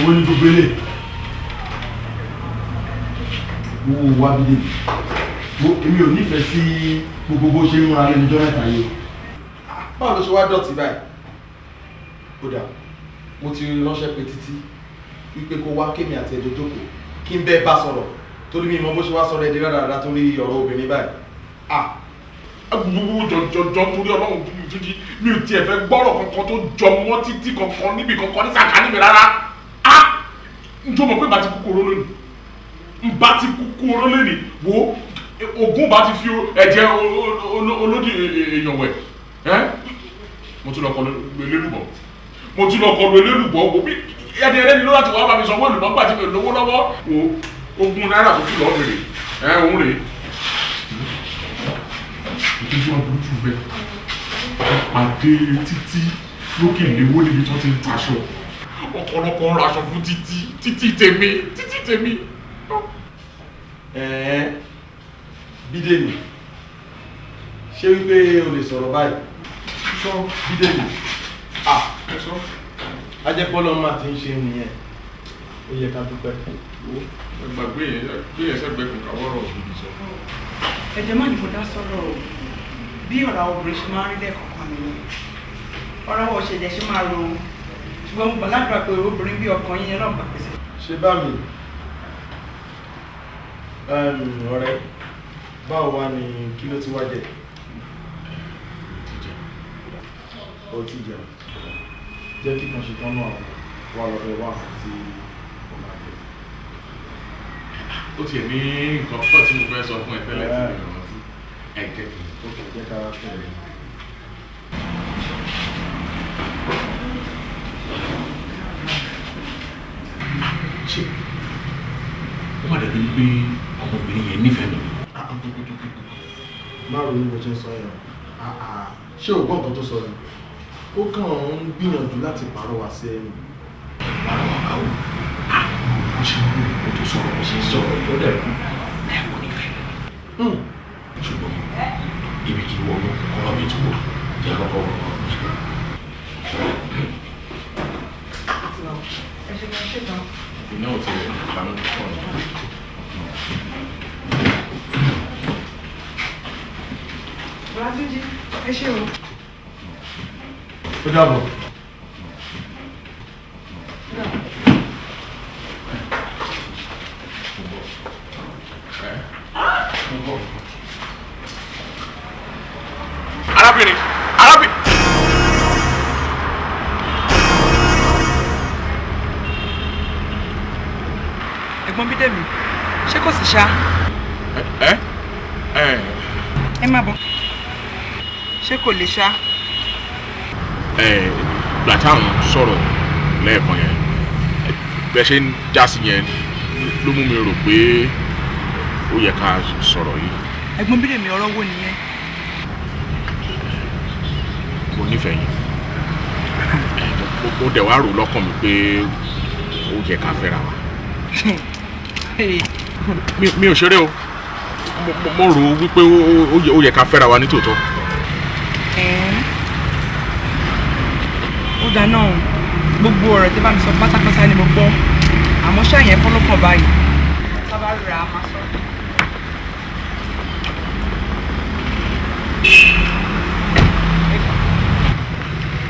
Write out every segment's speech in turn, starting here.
Èwo ni gbogbo ilé wo wá bí dèbí wo? Èmi ò nífẹ̀ẹ́ sí gbogbo bó ṣe ń múra lẹ́nu ọjọ́ mẹ́ta yìí o. Báwo ló ṣe wá dọ̀tí báyìí? Ó dà, mo ti ránṣẹ́ pé Títí wípé kó wá kémi àti ẹjọ́ jókòó kí n bẹ́ẹ̀ bá sọ̀rọ̀, torí mi mọ bó ṣe wá sọ̀rọ̀ ẹ̀dí rádaràda torí ọ̀rọ̀ obìnrin báyìí. Ah. Gbogbo jọjọjọ, torí Ọlọ́run, Túnjí, mi ò tiẹ̀ fẹ́ gbọ́rọ̀ kankan tó jọ mọ́ Títí kankan níbi kankan ní sàkání mi rárá. Ah, njó mọ̀ pé bá ti kúkú oró lónìí, n bá ti kúkú oró lónìí. Wo ogun bá ti fi ẹ̀jẹ̀ olódì èèyàn wẹ̀ ẹ́. Mo tún lọ kọlu elélùbọ̀, mo tún lọ kọlu elélùbọ̀. Wo bí ẹni ẹlẹ́ni ló láti wá bá mi sanwó èlùbọ́ gbà tí mi ò lówó lọ́wọ́. Wo 20 náírà tó kù lọ́ọ́ mi rè ẹ́, òun rèé. Ìtọ́jú wa burú jù bẹ́ẹ̀, pàdé Títí lókè léwó níbi tí wọ́n ti ń taṣọ. Ọ̀pọ̀lọpọ̀ ń raṣọ fún Títí, Títí tèmi, Títí tèmi. Ẹ̀ẹ́n, Bídèmí, ṣé wípé o lè sọ̀rọ̀ báyìí? Sọ. Bídèmí, ah. Sọ. Ajẹ́pọ́lọ́ máa ti ń ṣe nìyẹn, ó yẹ ká dúpẹ́. Wo, ẹ gbàgbé yẹn, gbé yẹn sẹ́gbẹ̀ẹ́ kan, káwọ́rọ̀ gidi sọ. Ẹ̀jẹ̀ má ní kó dá sọ́rọ̀ o. Bí ọ̀rọ̀ àwọn obìnrin ṣe máa ń rí lẹ́ẹ̀kọ̀ọ̀kan nìyẹn, ọ̀rọ̀ wọn ṣẹlẹ̀ ṣe máa ro, ṣùgbọ́n mo gbà ládùúrà pé obìnrin bí ọkàn yín yẹn náà gbà pèsè. Ṣe bá mi, ọ̀rẹ́, báwo wá ni? Kí ló ti wá jẹ? Ó ti jẹun? Jẹ́ kí kan ṣe tán náà wà lọ́bẹ̀ wá tí ó máa jẹ. Ó tiẹ̀ ní nǹkan pọ̀ tí mo fẹ́ sọ fún ẹ tẹ́lẹ̀ tí mi ò rántí. Ẹ jẹ́ kí n. Ó kò jẹ́ ká tẹ̀lé. Ṣé ó má dàbí pé ọmọbìnrin yẹn nífẹ̀ẹ́ mi? Má ronú bó ṣe ń sọ yẹn. Ṣé o gbọ́ nǹkan tó sọ ni? Ó kàn ń gbìyànjú láti pàrọwà sí ẹni. Pàrọwà báwo? Bó ṣe ń wò ó tó sọ̀rọ̀, bó ṣe ń sọ̀rọ̀, ó dẹ̀ kú láìpọ̀ nífẹ̀ẹ́ mi. Ṣùgbọ́n ibi kì í wọnú kọ́rọ̀ mi túbọ̀ jẹ́ àkọ́kọ́ wọn. Ẹ ṣe kan ṣe kan. Iná ò tiẹ̀ ìbámu pọ̀ ní. Bọ́lá Túnjí, ẹ ṣé o. Ó dàbọ̀. Arábìnrin, arábìnrin. Ẹ̀gbọ́n Bídèmí, ṣé kò sì ṣá? Ẹ ẹ. Ẹ má bọ̀, ṣé kò lè ṣá? Ẹ gbà táwọn sọ̀rọ̀ lẹ́ẹ̀kan yẹn, bẹ́ẹ̀ ṣe ń já sí yẹn ló mú mi rò pé ó yẹ ká sọ̀rọ̀ yìí. Ẹ̀gbọ́n Bídèmí, ọ̀rọ̀ wo nìyẹn? Mo nífẹ̀ẹ́ yín. Mo dẹ̀ wá rò lọ́kàn mi pé ó yẹ ká fẹ́ra wa. Mi ò ṣeré o. Mo rò ó wípé ó yẹ ká fẹ́ra wa nítòótọ́. Ẹ̀ẹ́n. Ó dáná o, gbogbo ọ̀rọ̀ tí bá mi sọ pátápátá ni mo gbọ́, àmọ́ ṣáà yẹn kọ́ ló kàn báyìí. Tá bá ríra, a máa sọ.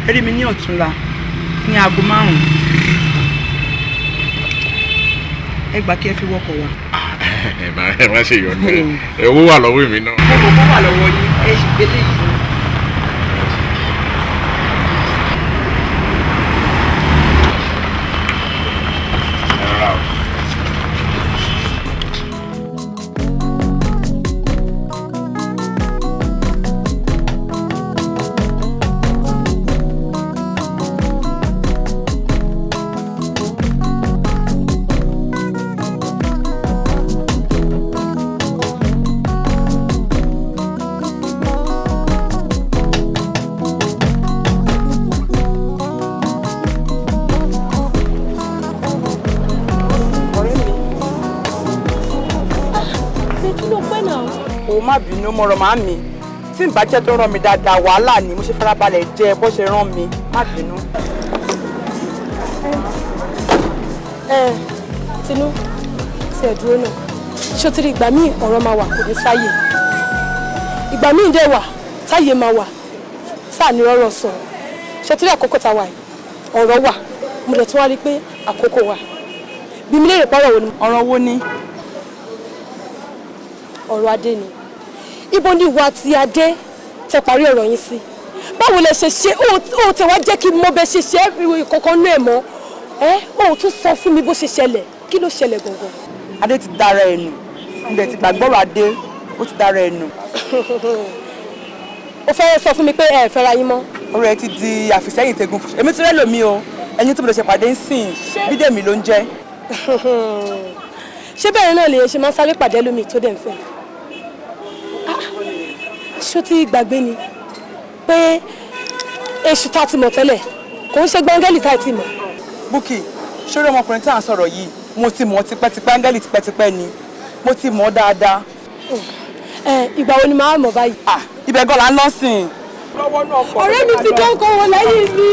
Ẹ rí mi ní ọ̀túnla ní aago 5. Ẹ gbà kí ẹ fi wọkọ̀ wá. Ẹ má ṣe ìyọnu, ẹ owó wà lọ́wọ́ èmi náà. Mo mọ̀ kó wà lọ́wọ́ yín, ẹ sì gbélé yìí. Ẹ rọra o. Ọ̀rẹ́ mi. Betty, ló pẹ́ náà. O má bínú, mo rọ̀ máa mi tí n bá jẹ́ tó rán mi dáadáa, wàhálà ni. Mo ṣe farabalẹ̀ jẹ bó ṣe rán mi, má bínú. Ẹ Tinú, tí ẹ dúró náà, ṣó ti rí ìgbà míì ọ̀rọ̀ máa wà kò ní sáyè, ìgbà míì dẹ̀ wà táyè máa wà tá à ní rọ́rọ̀ sọ. Ṣó ti rí àkókò tá a wà yìí, ọ̀rọ̀ wà, mo dẹ̀ tún wá rí pé àkókò wà. Bí mi lè rè pọ́rọ̀ wo ni? Ọ̀rọ̀ wo ni? Ọ̀rọ̀ Adé ni. Ibo ni ìwà àti Adé tẹ parí ọ̀rọ̀ yín sí? Báwo lẹ ṣe ṣe? Ó tẹ wá jẹ́ kí n mọ bẹ ṣe ṣe kankan náà mọ́. Ẹ ó tún sọ fún mi bó ṣe ṣẹlẹ̀. Kí ló ṣẹlẹ̀ gangan? Adé ti dára ẹ̀ nù. Mo dẹ̀ ti gbàgbọ́rọ̀ Adé, ó ti dára ẹ̀ nù. Ó fẹ́ sọ fún mi pé ẹ fẹ́ra yín mọ́. Ọ̀rọ̀ ẹ ti di àfìsẹ́yìn tegun. Èmi ti rẹ́ lòmí o. Ẹni tí mo lè ṣe pàdé ń sìn, Bídèmí ló ń jẹ́. Ṣé bẹ́ẹ̀ náà lè ṣe máa ń sáré pàdé lómi tó dẹ̀ ń fẹ́? Ṣó ti gbàgbé ni pé èṣù tá a ti mọ̀ tẹ́lẹ̀ kò ń ṣe gbọ́ngẹ́lì tá a ti mọ̀. Búkì, ṣórí ọmọkùnrin tí à ń sọ̀rọ̀ yìí, mo ti mọ̀ tipẹ́tipẹ́, áńgẹ́lì tipẹ́tipẹ́ ni, mo ti mọ̀ dáadáa. Ìgbà wo ni màá mọ̀ báyìí? Ibẹ̀ gan la ń lọ sìn. Ọ̀rẹ́ mi ti dán kọ́ wọn lẹ́yìn mi.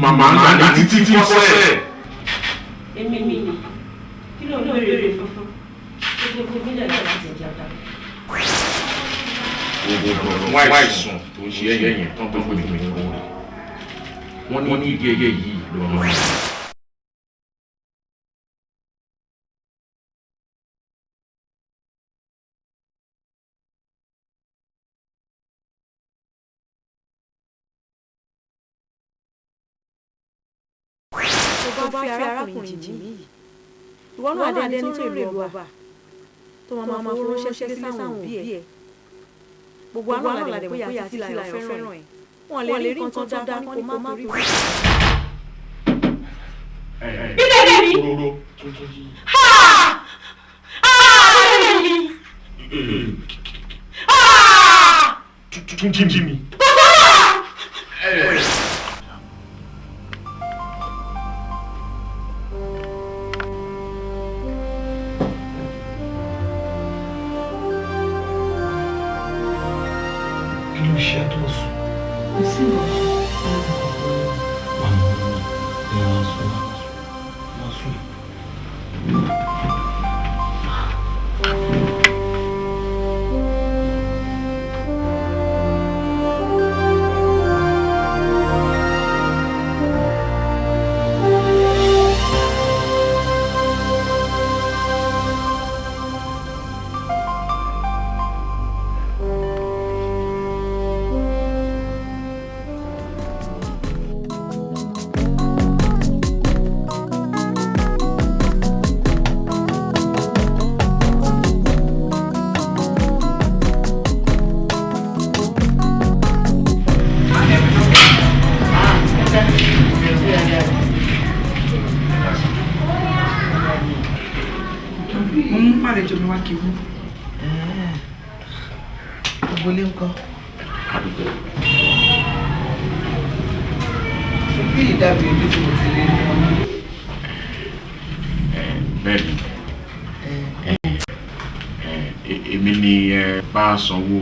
Màmá ní títí tí kọ́sẹ̀. Èmi ni kí ló ń béèrè funfun tó fún mílíọ̀nù láti jẹta. Wọ́n àìsàn tó ń ṣe ẹyẹ yẹn tán tó gbé mi fún wọn. Wọ́n ní ìdí ẹyẹ yìí lọ́rọ̀. Tó bá fi arákùnrin jì mí yìí, ìwọ náà dẹni tó rè lu ọba tó máa máa fowó ránṣẹ́ sílé sáwọn òbí ẹ̀. Gbogbo àwọn àlàdé bóyá títí láyọ̀ fẹ́ràn ẹ̀, wọn lè rí nǹkan tó dáa kó má má torí. Bídèmí! Ha! Bídèmí! Tún jí mi. Bẹ́ẹ̀ni, èmi ni ẹ bá sanwó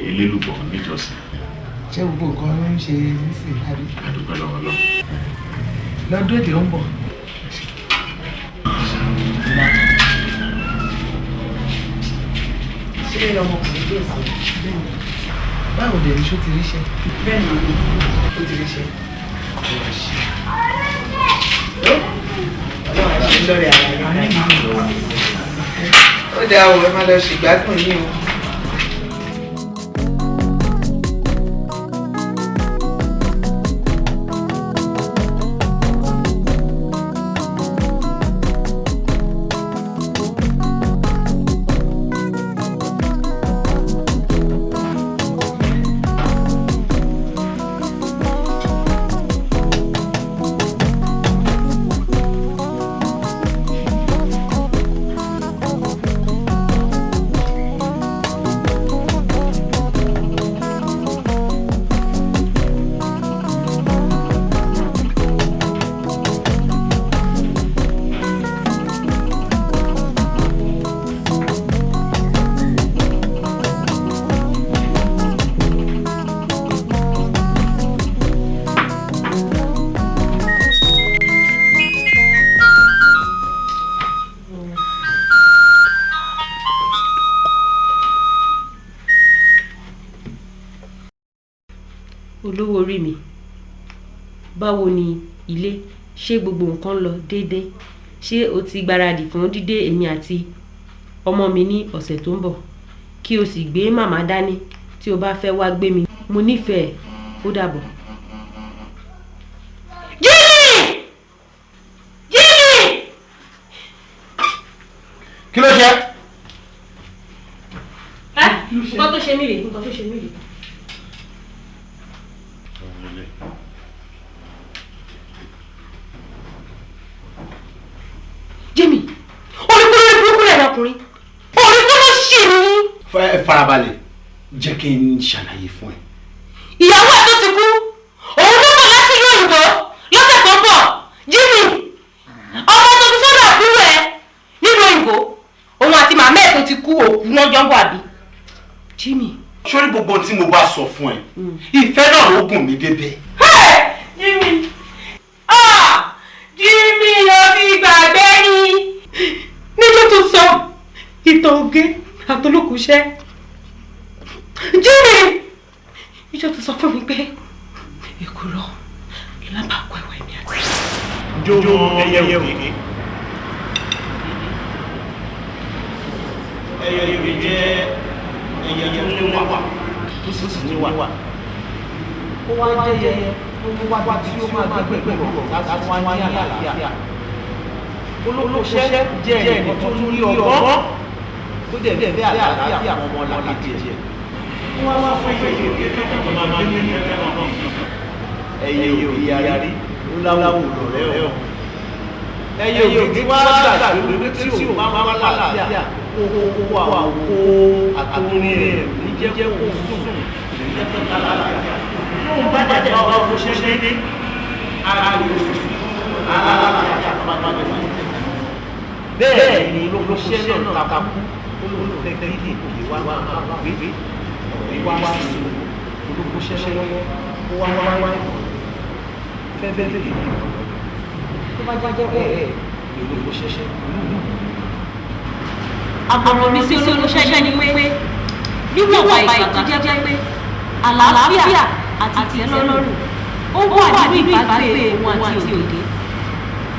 elélùbọ̀ níjọ́sìn. Ṣé gbogbo nǹkan ló ń ṣe nísìnyí àbí? Àdúpẹ́ lọ́wọ́ lọ. Lọ́dún èdè ó ń bọ̀. Ṣé ọmọkùnrin dé sí? Báwo dẹ̀ ni ṣó ti ríṣẹ́? Bẹ́ẹ̀ ni. Ó ti ríṣẹ́. Ọlọ́run á ṣe lọ́rẹ̀ ara yín. Ó dáa o, ẹ máa lọ ṣègbádùn yín o. Olówó orí mi, báwo ni ilé? Ṣé gbogbo nǹkan lọ déédéé? Ṣé o ti gbáradì fún dídé èmi àti ọmọ mi ní ọ̀sẹ̀ tó ń bọ̀? Kí o sì gbé màmá dání tí o bá fẹ́ wá gbé mi. Mo nífẹ̀ẹ́, ó dàbọ̀. Jimmy! Jimmy! Kí ló ṣe? Nǹkan tó ṣe mí rèé, nǹkan tó ṣe mí rèé. Jimmy, orí burúkú rẹ̀ lọkùnrin, orí kúrò ṣì ní. Farabalẹ̀, jẹ́ kí n ṣàlàyé fún ẹ. Ìyàwó ẹ̀ tó ti kú, òun ló bọ̀ láti ìlú òyìnbó lọ́sẹ̀ tó ń bọ̀. Jimmy, ọmọ tó ti sọ́dọ̀ àbúrò ẹ̀ nílùú òyìnbó, òun àti màmá ẹ̀ tó ti kú òkú náà jọ ń bọ̀ àbí. Jimmy. Sórí gbogbo ohun tí mo bá sọ fún ẹ, ìfẹ́ náà ló gùn mí débẹ̀. Jimmy, ah! Jimmy, o ti gbàgbé ni. Níjọ́ tó sọ ìtàn oge àtolókùṣẹ́. Jimmy, níjọ́ tó sọ fún mi pé èkùrọ́ lábàákọ́ ẹ̀wà ẹ̀mí àti. Jó ẹyẹ òkè. Ẹyẹ òkè jẹ́ ẹyẹ tó níwà tó sì níwà. Ó wá jẹ́ ẹyẹ tó wá tí ó máa gbé pẹ̀lú láti wá ní àlàáfíà. Olóṣẹ́ jẹ́ ẹnì tó tún ní ọgbọ́n tó dẹ̀ fẹ́ àlàáfíà ọmọ làkejì ẹ̀. Wọ́n wá fún ẹyẹ òkè tó máa gbé ní ẹyẹ òkè yarí ó láwù lọ̀rẹ́ ọ̀. Ẹyẹ òkè wá gbàgbé tí ò máa wá lálàáfíà kó àwòkó àtòrin rẹ̀ ní jẹ́ kó sùn ní jẹ́ kó lálàáfíà. Tóun bá dẹ̀ bá ọkọ̀ ṣẹ́ṣẹ́ dé ara rẹ̀ ó sùn ara lálàáfíà tó bá gbàgbé. Bẹ́ẹ̀ ni olóṣẹ́ náà takú olóòfẹ́ kí òye wá gbé ọ̀rẹ́ wá sùn olóṣẹ́ lọ́wọ́ ó wá wá wá fẹ́ bẹ́ẹ̀ lè tó bá jẹ́ bẹ́ẹ̀ ló ṣẹṣẹ. Àmọ̀ràn mi sí olóṣẹ́ṣẹ́ ni pé níwọ̀nba ìgbà tó jẹ́ pé àlàáfíà àti ìtẹ́lọ́rùn ó wà nínú ìbágbé òun àti òde.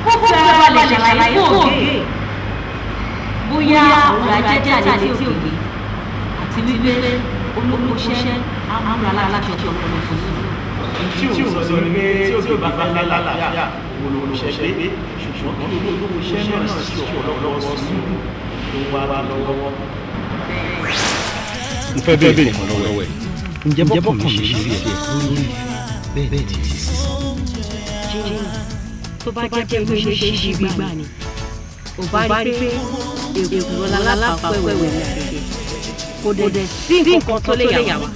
Ó fi ara balẹ̀ ṣàlàyé fún òde bóyá ọ̀rọ̀ ajẹ́jẹ́ àti létí òde àti wípé olóṣẹ́ á múra láti ṣe ọ̀pọ̀lọpọ̀ nínú. Tí o sọ ni pé tí o bá fẹ́ lálàáfíà olóṣẹ́ pé ṣùgbọ́n kí olóṣẹ́ náà sì ọ̀pọ̀lọpọ̀ sùúrù ló wá lọ́wọ́. Mo fẹ́ bèèrè nǹkan lọ́wọ́ ẹ̀. Ǹjẹ́ bọ́kàn mi ṣe sí ẹ lórí bẹ́ẹ̀ tí ti sísọ? Jimmy, tó bá jẹ́ pé ṣe ṣe ṣe gbígbà ni, ò bá rí pé èkùrọ́ lálábàápẹ̀wẹ̀ rẹ̀ kò dẹ̀ sí nǹkan tó lè yà wá.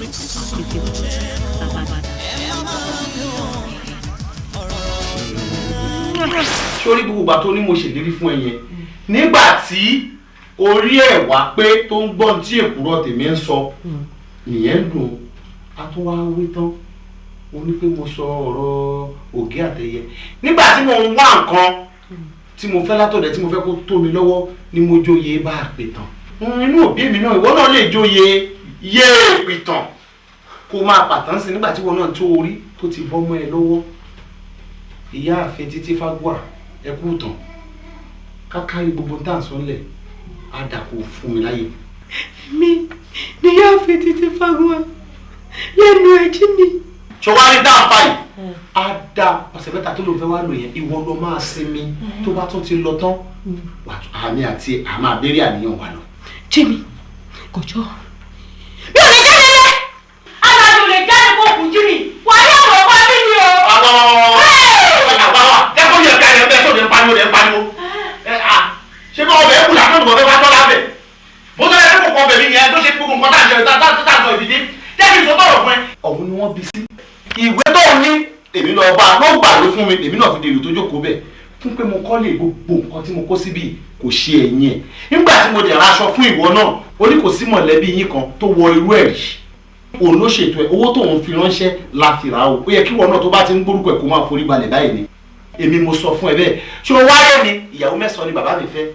Sórí gbogbo ìgbà tó ní mo ṣèlérí fún ẹ yẹn, nígbà tí orí ẹ̀ wá pé tó ń gbọ́n tí èkùrọ́ tèmi ń sọ nìyẹn ń dùn. A tún wá wí tán, ó ní pé mo sọ ọ̀rọ̀ ògé àtẹyẹ. Nígbà tí mo ń wá nǹkan tí mo fẹ́ látọ̀dẹ̀ tí mo fẹ́ kó tó mi lọ́wọ́ ni mo jóye bá a pè tán. Inú òbí mi náà ìwọ náà lè jóye yé ìpìtàn kó máa pàtàn sí nígbà tí wọn náà tó orí tó ti bọ́ mọ́ ẹ lọ́wọ́. Ìyáàfin Títí Fágúà ẹ kú tán kákárí gbogbo tá à ń sọ ńlẹ̀ á dà kó fún mi láyè. Mi níyàáfin Títí Fágúà lẹ́nu ẹjí mi. Ṣọwárí dáàfà yìí á dá ọ̀sẹ̀ mẹ́ta tó ló fẹ́ wá lò yẹn, ìwọ ló máa sinmi tó bá tún ti lọ tán àmì àti àmà abẹ́rẹ́ àníyàn wà lọ. Jimmy kò jọ mi ò lè jáde lẹ alájò lè jáde kó kù Jimmy wà á yàgò ọkọ mi ni o. Àwa kẹ́kọ̀ọ́ yẹ ká ẹ̀ bẹ́ẹ̀ sọ̀rọ̀ pariwo rẹ̀ pariwo ṣé bí ọbẹ̀ kù làkúrò bọ̀ fẹ́ wá tọ́lá bẹ̀ bó tọ́lá ẹ̀ kò kọ́ ọbẹ̀ mi yẹn tó ṣe gbogbo nǹkan tá à ń ṣe tá à ń sọ ìdílé jẹ́ kí n sọ tọ̀rọ̀ fún ẹ. Ọ̀hún ni wọ́n bí sí. Ìwé tó ní èmi lọ bá ló gbà ló fún mi, èmi náà fi dèrò tó jókòó bẹ̀ fún pé mo kọ́ lè gbogbo nǹkan tí mo kó síbí kò ṣe ẹ̀yìn ẹ̀. Nígbà tí mo dẹ̀ raṣọ fún ìwọ náà ó ní kò sí mọ̀lẹ́bí yín kan tó wọ irú ẹ̀ rí. Òun ló ṣètò ẹ̀, owó tóun fi ránṣẹ́ la fi rà ó. Ó yẹ kí ìwọ náà tó bá ti ń gbórúkọ ẹ̀ kó máa forí balẹ̀ báyìí ni. Èmi mo sọ fún ẹ bẹ́ẹ̀. Ṣé o wáyé mi? Ìyàwó mẹ́sàn-án ni bàbá mi fẹ́.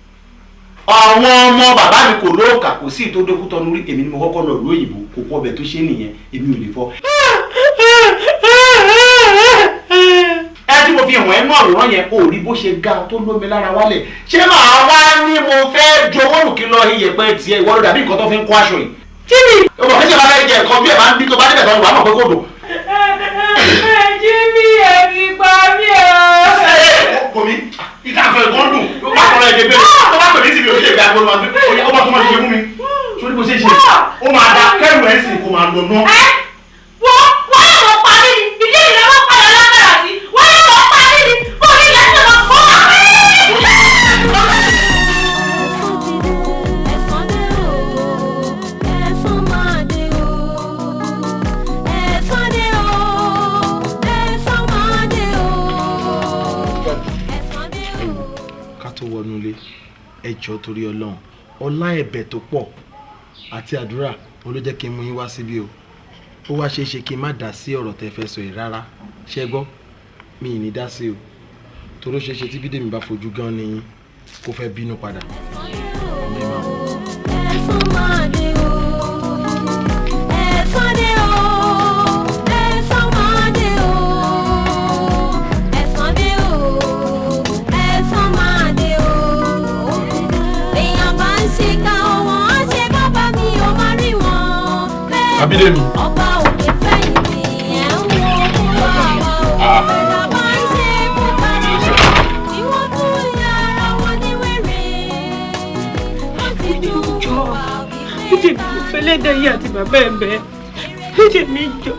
Àwọn ọmọ bàbá mi kò lóòkà, kò sí ìtòdókútọ́nu rí. Èmi ni mo kọ́kọ́ lọ ìlú òyìnbó, kò kọ́ ọbẹ̀ tó ṣe nìyẹn, èmi ò lè fọ́. Ẹ tí mo fi hàn ẹ́ nú àwòrán yẹn, o rí bó ṣe ga tó lómi lára wálẹ̀. Ṣé màá wá ní mo fẹ́ jowó nù kí lọ iyẹ̀pẹ̀ tiẹ̀ ìwọ ló dàbí nǹkan tó fi ń kó aṣọ yìí. Jimmy! Ọmọ kẹ́sì bá fẹ́ jẹ nǹkan bí ẹ̀ máa ń bí tó bá débẹ̀ tán wàá mọ̀ pé kò dùn. Jimmy ẹ ti pa mí o. Kò mí, ìka àfẹ́ ìkan dùn, ó bá kọ̀ọ̀rọ̀ ẹ̀jẹ̀ bẹ́ẹ̀, tó bá pè mí síbi òṣèlú ìgbà gbọ́dọ̀ ó bá tó máa ṣe fún mi. Sórí bó ṣe ṣe, ó máa da kẹ́rù ẹ̀ sì kó máa lọ ná. Wọ́n wọ́n yóò wọ́n pa mí ni, ìdí ìrẹ́ wọ́n padà lágbára sí, wọ́n yóò wọ́n pa mí ni, kò ní ilẹ̀ tó lọ kó wá. Ká tó wọnú ilé, ẹ jọ̀ọ́ torí Ọlọ́run, ọlá ẹ̀bẹ̀ tó pọ̀ àti àdúrà òun ló jẹ́ kí n mú yín wá síbí o. Ó wá ṣeé ṣe kí n má dá sí ọ̀rọ̀ tẹ́ fẹ́ sọ yìí rárá, ṣé gbọ́, mi ì ní dá sí o, torí ó ṣeé ṣe tí Bídèmí bá fojú gan ni yín kó fẹ́ bínú padà. Ọmọ ẹ máa bọ̀. Ẹ̀san máa dé o, ẹ̀san dé o, ẹ̀san máa dé o, ẹ̀san dé o, ẹ̀san máa dé o. Èèyàn bá ń ṣe ká ọwọ́n á ṣe bàbá mi ò má rí wọn. Abídèmí. Ọba òkè fẹ̀yìntì ẹ̀ ń wo kó wá wá o. Ẹ̀dá bá ń ṣe kó tara wọn, tí wọ́n tún yára wọn ní wèrè. Wọ́n ti dùn wá Bídèmí mo fẹ́ lẹ́dàá yìí àti bàbá ẹ̀ bẹ́ẹ̀. Bídèmí jọ,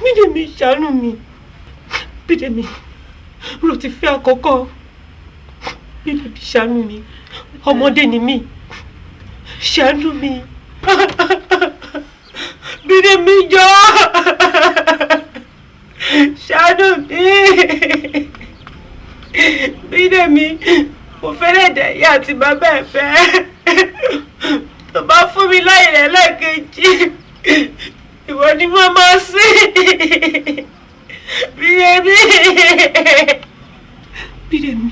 Bídèmí ṣàánú mi. Bídèmí ro ti fẹ́ àkọ́kọ́. Bídèmí ṣàánú mi, ọmọdé ni mí, ṣàánú mi. Bídèmí jọ, ṣàánú mi. Bídèmí mo fẹ́ lẹ́dàá yìí àti bàbá ẹ̀ bẹ́ẹ̀. Tó bá fún mi láyè rẹ̀ lẹ́ẹ̀kejì, ìwọ ni mo máa sí. Bídèmí. Bídèmí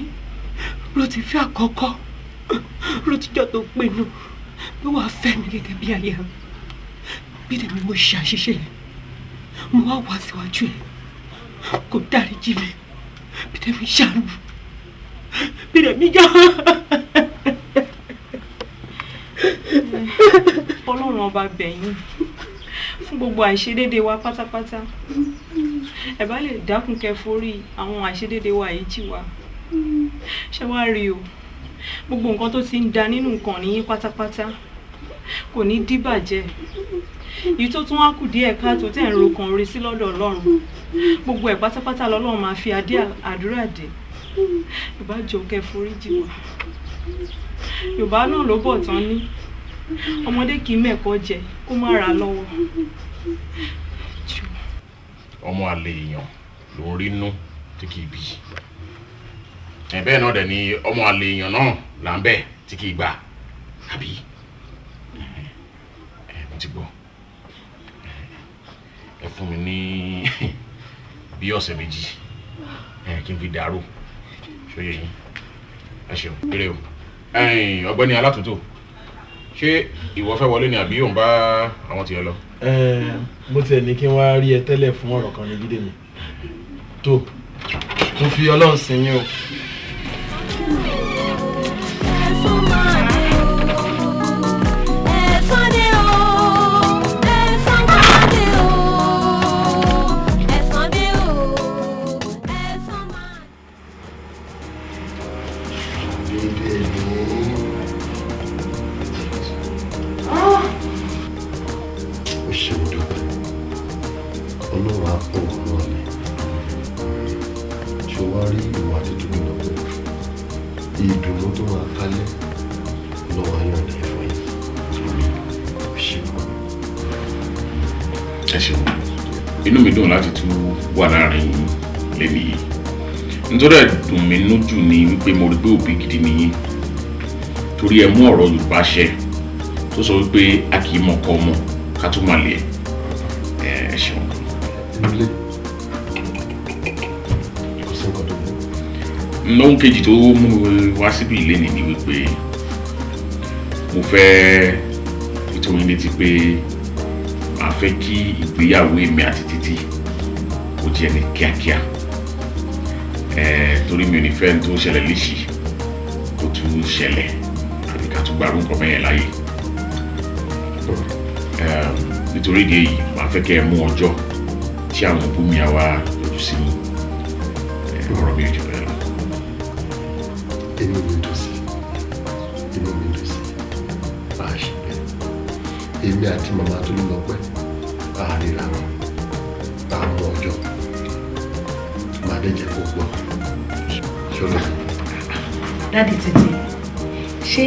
ro ti fẹ́ àkọ́kọ́, ro ti jọ tó pinnu pé wàá fẹ́ mi gẹ́gẹ́ bí aya mi. Bídèmí mo ṣe àṣìṣe yẹn, mo wá wá síwájú ẹ̀, kò dáríjì mi. Bídèmí ṣàánú, Bídèmí jọ. Ọlọ́run ọba bẹ̀yìn fún gbogbo àìṣedéédé wa pátápátá. Ẹ bá lè dákun kẹ́ forí àwọn àìṣedéédé wa yìí jì wá. Ṣé wàá rí o, gbogbo nǹkan tó ti ń da nínú nǹkan níyín pátápátá kò ní díbàjẹ́. Èyí tó tún wá kù díẹ̀ káàtó tẹ̀ ń rokan orí sí lọ́dọ̀ Ọlọ́run, gbogbo ẹ̀ pátápátá lọ́lọ́run máa fi adé àdúrà dé. Ẹ bá jọ̀ọ́ kẹ́ forí jì wá. Yorùbá náà ló bọ̀ tán ní ọmọdé kì í mẹ̀kọ́ jẹ kó má ra lọ́wọ́. Ọmọ àlè èèyàn ló ń rínú tí kì í bí. Ẹ bẹ́ẹ̀ náà dẹ̀ ni ọmọ àlè èèyàn náà là ń bẹ̀ tí kì í gbà, àbí? Ẹ mo ti gbọ́. Ẹ fún mi ní bí ọ̀sẹ̀ méjì kí n fi dàrú. Ṣóyè yín. Ẹ ṣeun, kéré o. Ọ̀gbẹ́ni alátúntò, Ṣé ìwọ fẹ́ wọlé ni àbí òun bá àwọn tiẹ̀ lọ? Mo tiẹ̀ ní kí n wá rí ẹ tẹ́lẹ̀ fún ọ̀rọ̀ kan ní Bídèmí. Tó, mo fi Ọlọ́run sìn yín o. Inú mi dùn láti tún wà láàrin lẹ́nu yìí. Nítorí ẹ̀ dùn mí nú jù ni wípé mo rí pé òbí gidi nìyí, torí ẹ mú ọ̀rọ̀ Yorùbá ṣẹ tó sọ wípé a kì í mọ̀kọ́ ọmọ ká tó má lè ẹ. Ẹ ṣeun. Lóhun kejì tó mú mi wá síbi ìlénì ni wípé mo fẹ́ fi tó yín létí pé màá fẹ́ kí ìgbéyàwó èmi àti Títí kó jẹ́ ní kíákíá, torí mi ò ní fẹ́ tó ṣẹlẹ̀ léṣì kó tún ṣẹlẹ̀ àbí ká tún gbàrú nǹkan mẹ́yẹn láàyè. Nítorí ìdí èyí màá fẹ́ kẹ́ ẹ mú ọjọ́ tí àwọn òbí mi á wá yọjú sí mi. Ọ̀rọ̀ mi ò jù bẹ́ẹ̀ lọ. Inú mi dùn sí, inú mi dùn sí, máa ṣe bẹ́ẹ̀. Èmi àti màmá tó ń lọ pẹ́ àríra wọn, àmọ́ ọjọ́ máa dẹ́jẹ́ kó gbọ́ ṣọlá. Dádì Títí, ṣé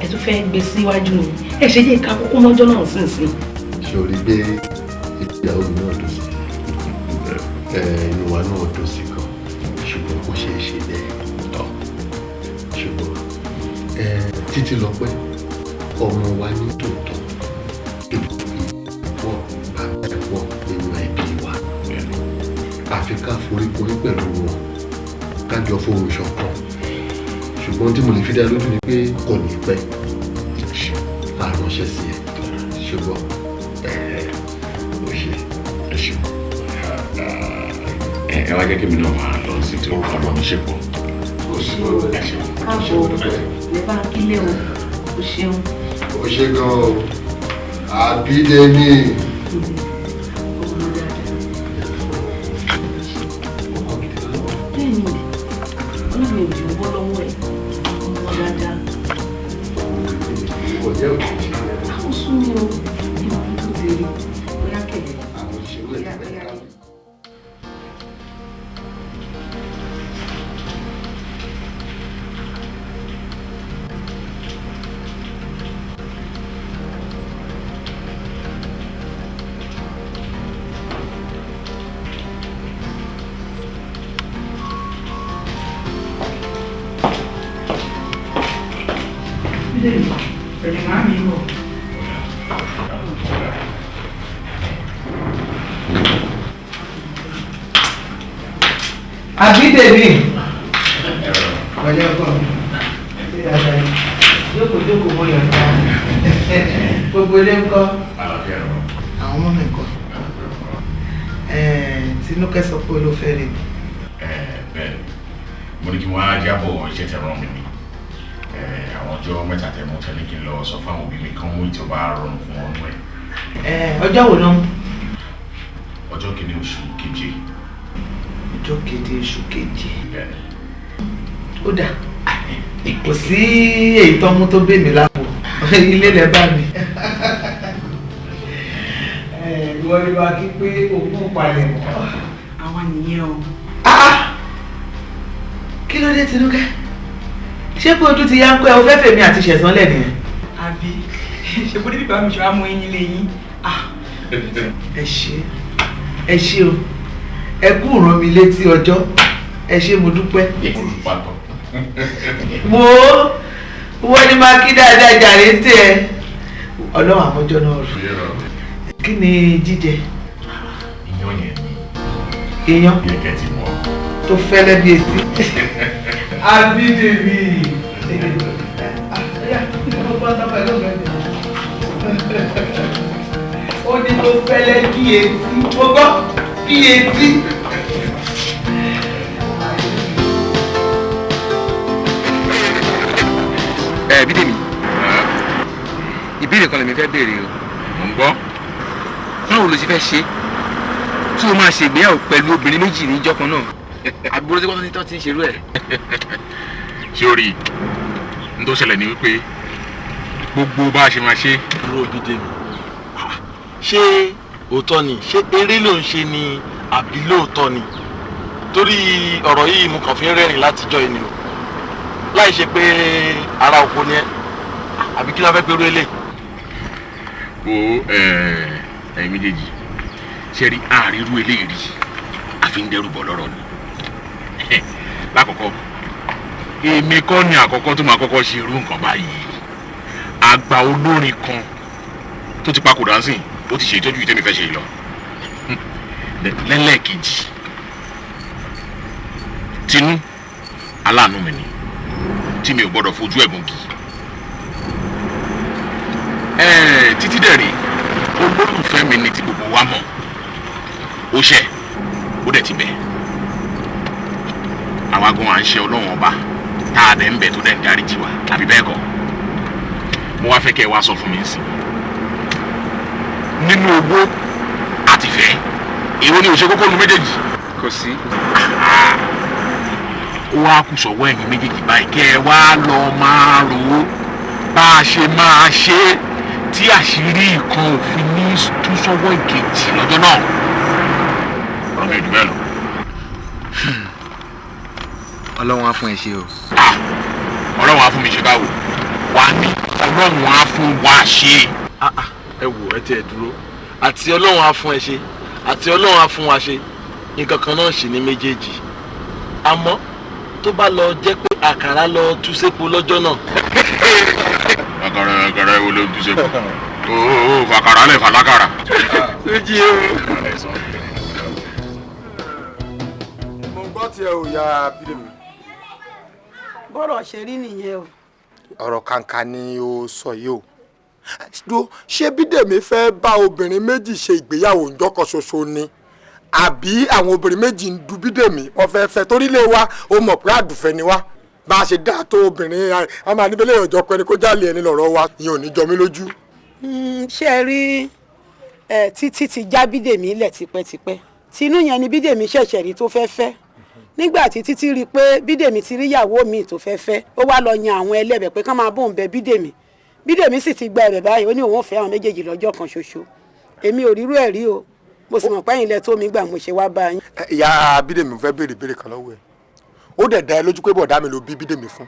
ẹ tún fẹ́ gbé síwájú ni? Ẹ ṣe jẹ́ ká kúkú mọ́jọ́ náà sínsìn. Ṣé o rí pé ìyàwó mi náà dùn sí? Inú wa náà dùn sí gan, ṣùgbọ́n kò ṣeé ṣe bẹ́ẹ̀ tọ́. Ṣùgbọ́n Títí lọ pẹ́ ọmọ wa ní tòótọ́ pọ̀ bàbá ẹ̀ pọ̀ nínú ẹbí wa, àfi ká foríkorí pẹ̀lú wọn ká jọ fohùn ṣọ̀kan. Ṣùgbọ́n tí mo lè fi dá lójú ni pé kò ní pẹ́ àránṣẹ́ sí ẹ, ṣùgbọ́n ó ṣe. Ẹ ṣeun. Ẹ wá jẹ́ kí mi náà máa lọ sí tí ọ̀rọ̀ mi ṣe pọ̀. Ẹ ṣeun. Káàbọ̀, lè bá kílé o, o ṣeun. Ó ṣe gan o, Àbídèmí. Bẹ́ẹ̀ni, Ọlọ́run ò jù ú bọ́ lọ́wọ́ ẹ̀, ọmọ dáadáa. Ọ̀jẹ̀ òjijì. Àwọn sún mi o, ìmọ̀ tó ti rí, bóyá kẹ̀lẹ́. Àwọn òṣèlú ẹ̀ ti bẹ̀rẹ̀ ká. Pẹ̀lú màmí bọ̀. Àbídèmí. Pẹ̀lú ọkọ mi. Jókòó jókòó mo yọ̀ǹda. Gbogbo ilé ń kọ́. Àwọn ọmọ mi ń kọ́. Tinúkẹ́ sọ pé ló fẹ́ rí mi. Bẹ́ẹ̀ni, mo ní kí wọ́n á jábọ̀ iṣẹ́ tẹ́ rán mi ni. Àwọn ọjọ́ mẹ́ta tẹ́ mú tẹ́lẹ̀ kí n lọ sọ fáwọn òbí mi kán mú ìjọba rọrùn fún ọdún ẹ̀. Ọjọ́ wo náà? Ọjọ́ kìíní oṣù keje. Ọjọ́ keje oṣù keje. Bẹ́ẹ̀ni. Ó dà, kò sí èyí tó mú tó bẹ́ mi lápò, ilé lẹ bá mi. Ìwọ ni wàá kí pé ogún palẹ̀ mọ́. Àwa nìyẹn o. Kí ló dé Tinúkẹ́? Ṣé pé ojú ti yá ń pẹ́ o fẹ́ fèmí àti Ṣẹ̀san lẹ̀ nìyẹn? Àbí ṣe bó dé bíbá mi ṣe wá mú eyín lé yín. Ẹ ṣé, ẹ ṣé o, ẹ kú rán mi létí ọjọ́, ẹ ṣé mo dúpẹ́. Wo wọ́n ní máa kí dáadáa jàre ń tẹ̀ ẹ́. Ọlọ́run àmọ́jọ́ náà rò. Kí ni jíjẹ? Iyán yẹn ni. Iyán? Yẹ kẹ́ ti mọ̀. Tó fẹ́lẹ́ bí etí. Àbídèmí. Ó ní tó fẹ́lẹ́ bí etí, mo gbọ́ bí etí. Ẹ Bídèmí, ìbéèrè kan lèmi fẹ́ béèrè o. Mò ń gbọ́. Báwo ló ṣe fẹ́ ṣe tí o máa ṣègbéyàwó pẹ̀lú obìnrin méjì níjọ́ kan náà? Àbúrò tí wọ́n ti ń ṣerú ẹ̀. Ṣé o rí i? N tó ṣẹlẹ̀ ni wípé gbogbo bá a ṣe máa ṣe. Dúró Bídèmí, ṣé òótọ́ ni? Ṣé eré ló ń ṣe ni àbí lóòótọ́ ni? Torí ọ̀rọ̀ yìí mo kàn fi ń rẹ́rìn látijọ́ yìí ni o, láì ṣe pé ara oko ni ẹ, àbí kí ló fẹ́ pẹ̀lú eléyìí. Wo ẹ̀yin méjèèjì, ṣe rí àárírú eléyìí rí, àfi ń dẹ́rù bọ̀ lọ́rọ̀ ni. Lákọ̀ọ́kọ́, èmi kọ́ ni àkọ́kọ́ tó máa kọ́kọ́ ṣe irú nǹkan báyìí. Àgbà olórin kan tó ti papòdà sí, ó ti ṣe ìtọ́jú ìtẹ́mi fẹ́ ṣe yìí lọ. Lẹ́lẹ́kejì, Tinú aláàánú mi ni tí mi ò gbọ́dọ̀ fojú ẹ̀gùn gì. Títí dẹ̀ rí olólùfẹ́ mi ni tí gbogbo wa mọ̀, ó ṣẹ̀ ó dẹ̀ ti bẹ̀. Àwa gan à ń ṣe Ọlọ́run ọba tá a dẹ̀ ń bẹ̀ tó dẹ̀ ń dáríjì wa, àbí bẹ́ẹ̀ kọ́? Mo wá fẹ́ kẹ́ ẹ wá sọ fún mi sí nínú owó àtìfẹ́, èwo ni ò ṣe kókó nu méjèèjì? Kò sí. Ó wá kù sọ́wọ́ ẹ̀yin méjèèjì báyìí kẹ́ ẹ wá lọ máa rò ó bá a ṣe máa ṣe é tí àṣírí ìkan òfin ní tú sọ́wọ́ ìkejì lọ́jọ́ náà. Ọ̀rọ̀ mi ò jù bẹ́ẹ̀ lọ. Ọlọ́run á fún ẹ ṣe o. Ọlọ́run á fún mi ṣe báwo? Wà á ní Ọlọ́run á fún wa ṣe. Ẹ wò, ẹ tiẹ̀ dúró, àti Ọlọ́run á fún ẹ ṣe àti Ọlọ́run á fún wa ṣe, nǹkan kan náà sì ní méjèèjì. Àmọ́ tó bá lọ jẹ́ pé àkàrà lọ tú sépo lọ́jọ́ náà. Àkàrà àkàrà wo ló tú sépo? Ooo, fàkàrà lẹ̀ fàlákàrà. Méjì o. Mo gbọ́ tiẹ̀ ò ya Bídèmí. Bọ́rọ̀ ṣe rí nìyẹn o. Ọ̀rọ̀ kàǹkà ni o sọ yìí o. Ṣé Bídèmí fẹ́ bá obìnrin méjì ṣe ìgbéyàwó ǹjọ́ kan ṣoṣo ni? Àbí àwọn obìnrin méjì ń du Bídèmí wọ́n fẹ́ fẹ́? Torí lé wa ó mọ̀ pé àdùfẹ́ ni wá, bá a ṣe dá tó obìnrin a máa níbẹ̀ lẹ́yìn ọjọ́ pẹ́ni kó jálè ẹni lọ́rọ̀ wa, ìyẹn ò ní jọ mí lójú. Ṣé ẹ rí Títí ti já Bídèmí lẹ̀ tipẹ́tipẹ́? Tinú yẹn ni Bídèmí ṣẹ̀ṣẹ̀ rí tó fẹ́ fẹ́. Nígbà tí Títí rí i pé Bídèmí ti ríyàwó míì tó fẹ́ fẹ́, ó wá lọ yan àwọn ẹlẹ́bẹ̀ pé kán máa bóun bẹ Bídèmí. Bídèmí sì ti gba ẹ̀bẹ̀ báyìí, ó ní òun ò fẹ́ àwọn méjèèjì lọ́jọ́ kan ṣoṣo. Èmi ò rírú ẹ̀ rí o, mo sì mọ̀ pé ẹ̀yin lẹ tó mi gbà mo ṣe wá bá yín. Ìyá Bídèmí fẹ́ béèrè béèrè kan lọ́wọ́ ẹ̀. Ó dẹ̀ dá ẹ lójú pé bọ̀dá mi ló bí Bídèmí fún?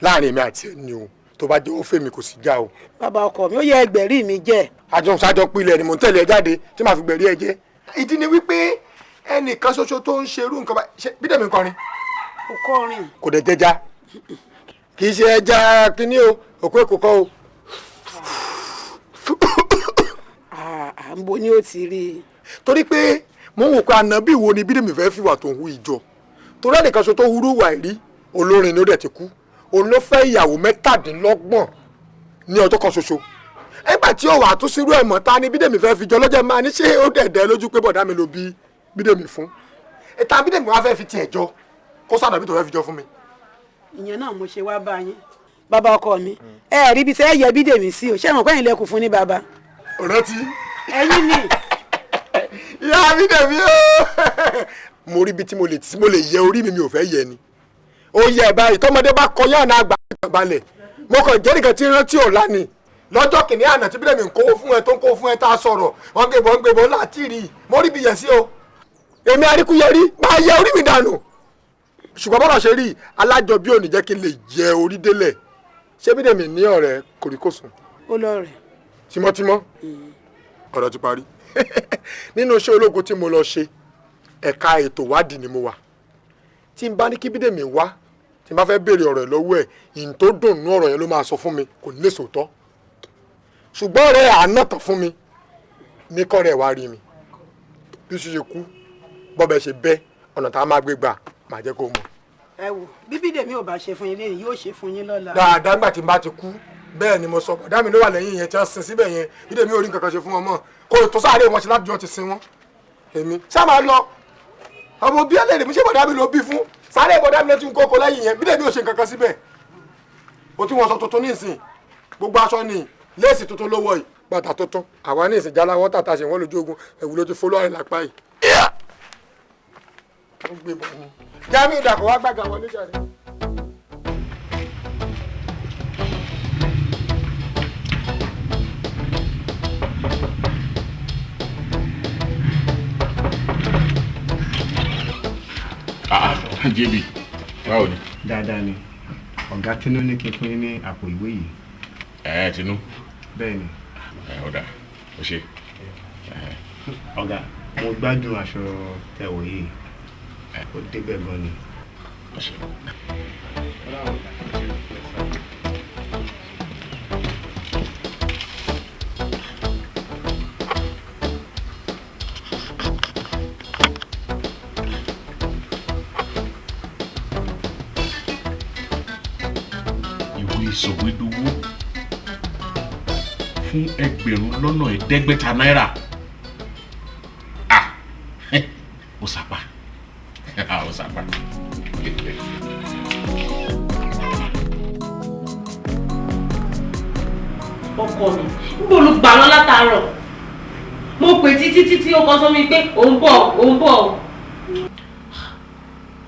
Láàrin èmi àti ẹ ni o, tó bá jẹ́ ó fẹ́ mi kò sí já o. Bàbá ọkọ mi, ó yẹ ẹgbẹ̀rí mi jẹ́. Àjọ ṣáájọ pilẹ̀ ni mò ń tẹ̀lé ẹ jáde tí màá fi gbẹ̀rí ẹ jẹ́. Ìdí ni wípé ẹnìkan ṣoṣo tó ń ṣerú nǹkan bá ṣe Bídèmí kọrin. Kò kọrin. Kò dẹ̀ jẹja, kì í ṣe ẹja kínní o, òkú èkó kọ́ o. À ń bo ni ó ti rí i. Torí pé mo ń wò pé ànábì wo ni Bídèmí fẹ́ fìwà tó ń hu ìjọ? Torí ẹnìkan ṣoṣo tó hurú wà rí olórin ni ó dẹ̀ ti kú, òun ló fẹ́ ìyàwó 27 ní ọjọ́ kan ṣoṣo. Ẹgbà tí ó wà tó sírú ẹ̀ mọ́, ta ni Bídèmí fẹ́ fi jọ lọ́jọ́ máa ní? Ṣé ó dẹ̀dẹ̀ lójú pé bọ̀dá mi ló bí Bídèmí fún? Ìta Bídèmí wá fẹ́ fi tiẹ̀ jọ, kó sànàbí tó fẹ́ fi jọ fún mi. Ìyẹn náà mo ṣe wá bá yín bàbá ọkọ mi. Ẹ rí ibi tẹ́ ẹ yẹ Bídèmí sí o, ṣé mọ̀ pé ẹ̀yin lẹ́kùn fún ní bàbá. Rántí. Ẹ̀yin ni. Ìyá Bídèmí o, mo rí ibi tí mo lè yẹ orí mi, mi ò fẹ́ yẹ ni. Ó yẹ báyìí, tọmọdé bá kọyá àná àgbà balẹ̀. Mo kàn jẹ́ nìkan tí rántí ọ̀la ni. Lọ́jọ́ kìnìún àná tí Bídèmí ń kówó fún ẹ tó ń kówó fún ẹ tá a sọ̀rọ̀, wọ́n gbé bọ́ láti rí i, mo rí ibi yẹ̀ sí o. Èmi aríkúyẹrí máa yẹ orí mi dànù. Ṣùgbọ́n bọ́lá ṣe rí alájọbí ò ní jẹ́ kí n lè yẹ orí délẹ̀. Ṣé Bídèmí ní ọ̀rẹ́ kòríkòsùn? Ó lọ rẹ̀. Tímọ́tímọ́. Ọ̀rọ̀ ti parí. Nínú iṣẹ́ ológun tí mo lọ ṣe, ẹ̀ka ètò ìwádìí ni mo wà. Tí n bá ní kí Bídèmí wá, tí n bá fẹ́ béèrè ọ̀rọ̀ ẹ̀ lọ́wọ́ ẹ̀, ìyìn tó dùn nú ọ̀rọ̀ yẹn ló máa sọ fún mi, kò ní lè sòótọ́. Ṣùgbọ́n ọ̀rẹ́ àná tán fún mi ní kọ́rẹ́ wá rí mi. Bí ṣe ṣe kú, bọ́bẹ̀ ṣe bẹ́, ọ̀nà tá a máa gbé gbà máa jẹ́ kó mọ̀. Ẹ wò, bí Bídèmí ò bá ṣe fún yín lẹ́yìn, yóò ṣe fún yín lọ́la. Dáadáa, nígbà tí n bá ti kú, Bẹ́ẹ̀ ni mo sọ, bọ̀dá mi ló wà lẹ́yìn yẹn tí wọ́n sin síbẹ̀ yẹn. Bídèmí ò rí nǹkan kan ṣe fún wọn mọ́. Kò tó sáré wọn ṣe láti jọ ti sin wọn. Èmi ṣá máa lọ. Ọmọ bí ẹlẹ́rìí mi ṣé bọ̀dá mi ló bí fún. Sáré bọ̀dá mi ló ti ń kókó lẹ́yìn yẹn. Bídèmí ò ṣe nǹkan kan síbẹ̀. O tún wọn sọ tuntun nísìn. Gbogbo aṣọ ni léèsì tuntun ló wọ̀ yìí. Bàtà tuntun. Àwa ní ìsìn jáláwọ́ tàtà ṣe wọ́n lójú ogun. Ẹ̀wù ló ti fọlọ́ àrẹ lápá yìí. Ó gbé bọ̀ ni. Jamiu Dàpọ̀ wá gbàgà wọlé jáde. JB, báwo ni? Dáadáa ni. Ọ̀gá Tinú ní kí n fún yín ní àpò ìwé yìí. Ẹ Tinú. Bẹ́ẹ̀ ni. Ẹ ọ̀dà, ó ṣe. Ọ̀gá, mo gbádùn aṣọ tẹ̀wọ̀ yìí. Ó débẹ̀ gan ni. Ìwé sọ̀wédowó fún 7,500 náírà. Ah! Ó sapa. Ó sapa. Ọkọ mi, níbo ló gbà lọ látàárọ̀? Mo pè títí títí ó kọ sọ mi pé òun bọ̀, òun bọ̀.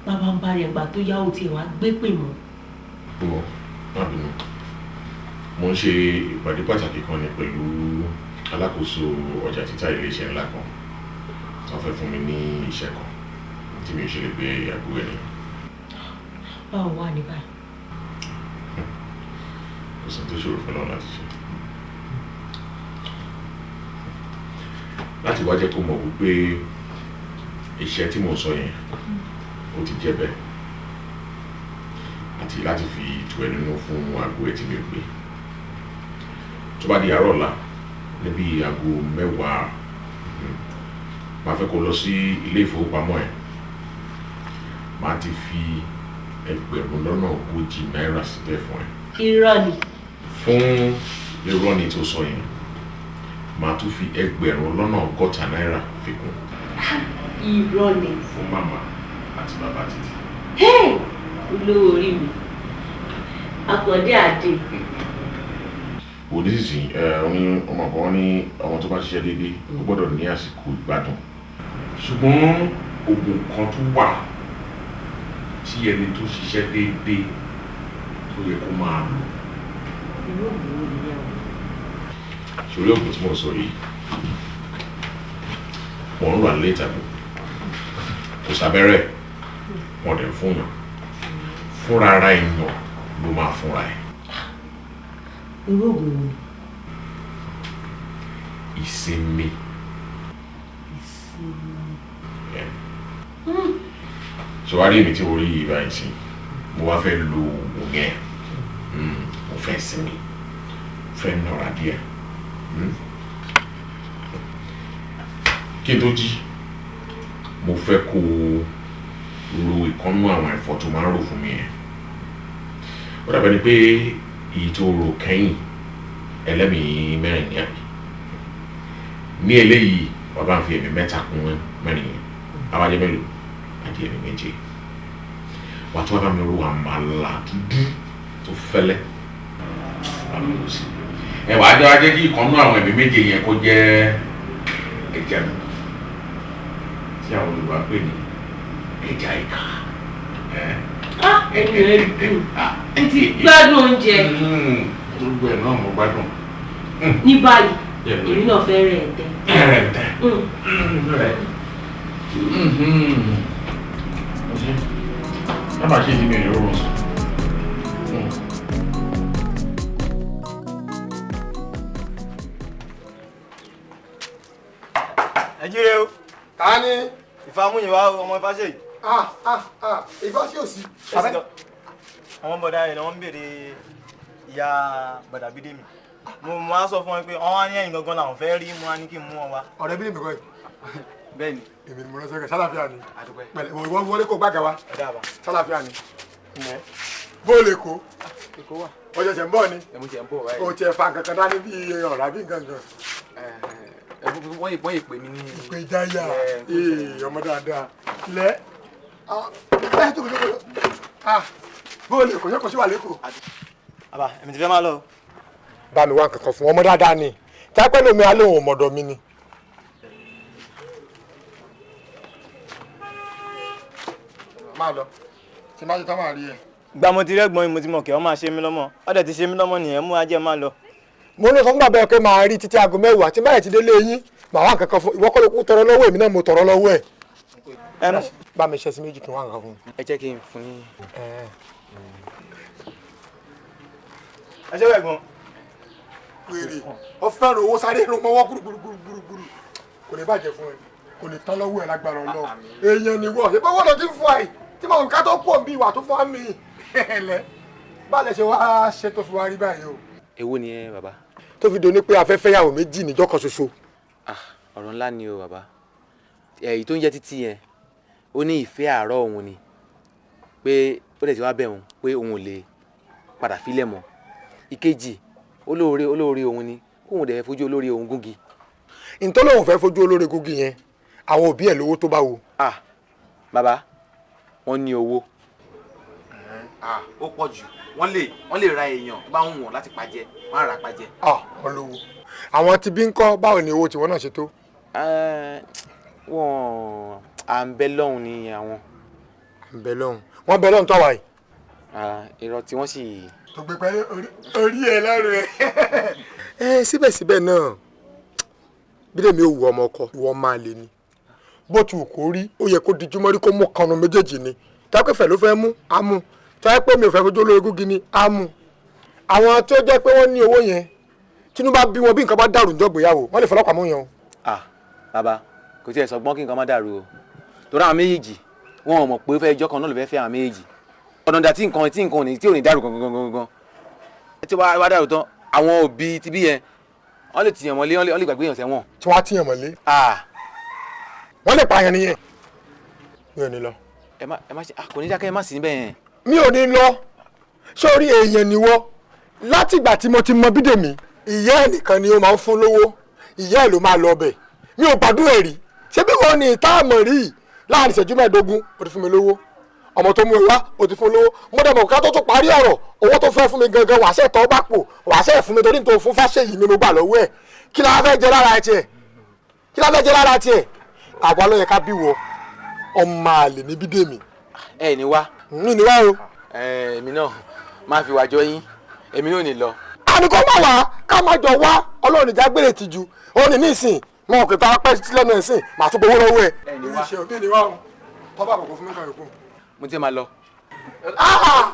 Bàbá ń bá rẹ̀ gbà tó yá ó tiẹ̀ wá gbé pè mọ́. Bọ̀, má bínú. Mo ń ṣe ìpàdé pàtàkì kan ní pẹ̀lú alákòóso ọjà títà iléeṣẹ́ ńlá kan. Wọ́n fẹ́ fún mi ní iṣẹ́ kan tí mi ò ṣe lè gbé àgbo ẹ̀ ní. Báwo wà ní báyìí? Kò sí tó ṣòro fún ọ láti ṣe. Láti wá jẹ́ kó mọ̀ wípé iṣẹ́ tí mò ń sọ yẹn ó ti jẹ́ bẹ́ẹ̀ àti láti fi tù ẹ́ nínú fún aago ẹ̀ tí mi ò gbé. Tó bá di àárọ̀ ọ̀la níbi aago 10, màá fẹ́ kó lọ sí ilé ìfowópamọ́ ẹ̀. Màá ti fi 40,000 náírà síbẹ̀ fún ẹ. Irọ́ ni. Fún irọ́ ni tó sọ yẹn, màá tún fi 60,000 náírà fi kún. Irọ́ ni. Fún màmá àti bàbá títí. Olówó orí mi, Akàndé Àdé. Onísinsìnyí ẹ ọmọ kan ní ọmọ tó bá ṣiṣẹ́ déédéé ó gbọ́dọ̀ ní àsìkò ìgbádùn. Ṣùgbọ́n oògùn kan tún wà tí ẹni tó ṣiṣẹ́ déédéé tó yẹ kó máa lò. Irú oògùn wo nìyẹn o? Ṣòrí oògùn tí mo sọ yìí, wọ́n ń rà nílé ìtajà, kò sábẹ́rẹ́, wọ́n dẹ̀ ń fún yàn. Fúnra ara èèyàn ló máa fúnra ẹ̀. Irú oògùn wo ni? Ìsinmi. Ìsinmi. Ṣọwárí èmi tí mo rí yìí báyìí sí, mo wá fẹ́ lo oògùn yẹn. Mo fẹ́ sinmi, fẹ́ nọra díẹ̀. Kí n tó jí, mo fẹ́ kó o ro ìkànnú àwọn ẹ̀fọ́ tó máa ń rò fún mi yẹn. Ó dàbẹ́ ni pé èyí tó rò kẹ́yìn ẹlẹ́mìí 4 ní àbí. Ní eléyìí, wàá bá ń fi ẹ̀mí 3 kún 4 yẹn. Àwa jẹ́ mélòó? Àti ẹ̀mí 7. Wàá tó wá bá mi ro àmàlà dúdú tó fẹ́lẹ́. Bá mi rò sí. Ẹ wàá jẹ́ wá jẹ́ kí ìkànnú àwọn ẹ̀mí 7 yẹn kó jẹ́ ẹja mi tí àwọn Yorùbá pè ní ẹja ìka. Ẹnu rẹ dùn. Mo ti gbádùn oúnjẹ. Gbogbo ẹ̀ náà mo gbádùn. Ní báyìí, èmi náà fẹ́ rẹ̀ tẹ́. Rẹ̀ tẹ́. Má bàa ṣe ìdí mi ò rọrùn sùn. Ẹ jíire o. Ta ni? Ìfàmúyìnwá ọmọ Ifáṣẹ́yì. Ifáṣẹ́ ò sí. Àwọn bọ̀dá rẹ̀ ni wọ́n ń béèrè ìyá bọ̀dà Bídèmí. Mo máa sọ fún wọn pé wọ́n wá ní ẹ̀yìn gangan làwọn fẹ́ rí mo wá ní kí n mú wọn wá. Ọ̀rẹ́ Bídèmí kọ́ yìí. Bẹ́ẹ̀ni. Èmi ni mo ránṣẹ́ kẹ́ sálàfíà ni. Pẹ̀lẹ́ ìwọ wọlé kó gbàgà wa. Sálàfíà ni. Bó lè kó. Èkó wà. O ṣẹ̀ṣẹ̀ ń bọ̀ ni. Ẹ mo ṣe ń bọ̀ báyìí. O tiẹ̀ fa nǹkan kan dání bí ọ̀rá bí nǹkan kan. Wọ́n yìí pè mí ní. Ìpè jáyà ọmọ dáadáa. Lẹ́ ẹ jókòó jókòó. Bó lè kó yẹ kó sí wà lẹ́kọ̀ọ́. Àbá èmi ti fẹ́ máa lọ. Bá mi wá nǹkan kan fún ọmọ dáadáa ni. Tápẹ́ lómi alóhùn ọmọdọ̀ mi ni. Máa lọ tí má ṣe tán máa rí ẹ. Gba mo ti rẹ́gbọ́n mi mo ti mọ̀ kí wọ́n máa ṣe mí lọ́mọ ọ̀dẹ̀ ti ṣe mí lọ́mọ nìyẹn mú ajẹ́ máa lọ. Mo ní sọ fún bàbá ẹ pé máa rí títí aago 10 tí báyìí ti délé yín màá wá nǹkan kan fún ìwọ kọ́ ló kú tọrọ lọ́wọ́ èmi náà mo tọrọ lọ́wọ́ ẹ̀. Bá mi ṣe sí méjì kí n wá nǹkan fún un. Ẹ jẹ́ kí n fún yín. Ẹ ṣe wẹ̀gbọ́n. Wèrè ọ fẹ́ràn owó sáré irun mọ́wọ́ gbúrúgbúrúgbúrú kò ní bàjẹ́ fún ẹ kò ní tán lọ́wọ́ ẹ lágbára Ọlọ́run èèyàn ni wọ́n ṣe pé wọ́n lọ ti fún ẹ tí mo ká tó pọ̀ bí ìwà tó fún mi ẹ̀lẹ́ báàlẹ̀ ṣe wá ṣe tó fi wá rí báyìí o. Èwo ni ẹ bàbá. Tó fi doni pé a fẹ́ fẹ́yàwó méjì níjọ́ kan ṣoṣo. Ọ̀rọ̀ ńlá ni o bàbá. Èyí tó ń jẹ́ títí yẹn ó ní ìfẹ́ àárọ̀ òun ni pé ó lè ti wá bẹ̀ òun pé òun ò lè padà fílẹ̀ mọ́. Ìkejì olóore olóore òun ni kóun dẹ̀ fẹ́ fojú olóore òun gúngi. Ǹtọ́ lòun fẹ́ fojú olóore gúngi yẹn àwọn òbí ẹ̀ lówó tó bá wo. Bàbá wọ́n ní owó. Ó pọ̀ jù wọ́n lè ra èèyàn tó bá ń wọ̀n láti pajẹ wọ́n á rà pajẹ. Wọ́n lówó àwọn tí bí ń kọ́ báwo ni owó tiwọn náà ṣe tó. Wọ́n à ń bẹ lọ́hùn ni àwọn. À ń bẹ lọ́hùn wọ́n bẹ lọ́hùn tó wà yìí. Irọ́ tí wọ́n sì. Tó gbé pẹ́ orí ẹ lọ́rùn ẹ. Ẹ síbẹ̀síbẹ̀ náà Bídèmí ò wù ọmọ ọkọ ìwọ máa lè ní bó ti wù kó rí ó yẹ kó dijú mọ́rí kó mú kanu méjèèjì ni tápẹ́fẹ́ ló fẹ́ mú á mú tápẹ́ mi ò fẹ́ fojú olórí gúgi ni á mú. Àwọn tó jẹ́ pé wọ́n ní owó yẹn tínú bá bí wọn bí nǹkan bá dàrú níjọ́ ìgbéyàwó wọ́n lè fọlọ́pàá mú yẹn o. Bàbá kò tiẹ̀ sọgbọ́n kí nǹkan má dàrú o torí àwọn méjèèjì wọn ò mọ̀ pé fẹ́ ẹjọ́ kan náà ló fẹ́ fẹ́ àwọn méjèèjì ọ̀nà ìdá tí nǹkan tí ò ní dàrú gangan tí wàá dàrú tán àwọn òbí ti bí yẹn wọ́n lè tìyàn mọ́lé wọ́n lè gbàgbé yàn sẹ́wọ̀n. Tí wọ́n á tìyàn mọ́lé. Wọ́n lè pààyàn nìyẹn. Mi ò ní lọ. Ẹ má ṣe kò ní dákẹ́ ẹ má sí níbẹ̀ yẹn. Mi ò ní lọ sórí èèyàn nìwọ látìgbà tí mo ti mọ Bídèmí ìyá ẹ̀ nìkan ni ó máa ń fún lówó ìyá ẹ̀ ló máa lọ ọbẹ̀ mi ò gbàdúrà ẹ̀ rí ṣé bí wọ́n ní ìta àmọ̀ rí láàrin ìṣẹ́jú 15 ó ti fún mi lówó ọmọ tó mú ẹ wá ó ti fún lówó mo dẹ̀ mọ̀ ká tó tún parí ọ̀rọ̀ owó tó fẹ́ fún mi gangan wàṣẹ́ tọ́ bá pò wàṣẹ́ fún mi torí nítorí fún Fáṣẹ̀yì ni mo gbà lọ́wọ́ ẹ̀ kí la fẹ́ jẹ lára tiẹ̀ kí la fẹ́ jẹ lára tiẹ̀ àwa ló yẹ ká bí wọ ọmọ àlè ní Bídèmí. Ẹ ní wá. Mi ní wá o. Èmi náà máa fi wàjọ yín èmi náà ò ní lọ. Àní kó má wá ká má jọ wá Ọlọ́run ìjà gbére tìjú òun ní nísìn mọ òkè tá a pẹ́ lẹ́nu ẹ̀sìn màá tún gbowó lọ́wọ́ ẹ̀. Ẹ ní wá o tọ́ bá àkọ́kọ́ fún mi kan yòókù. Mo ti máa lọ.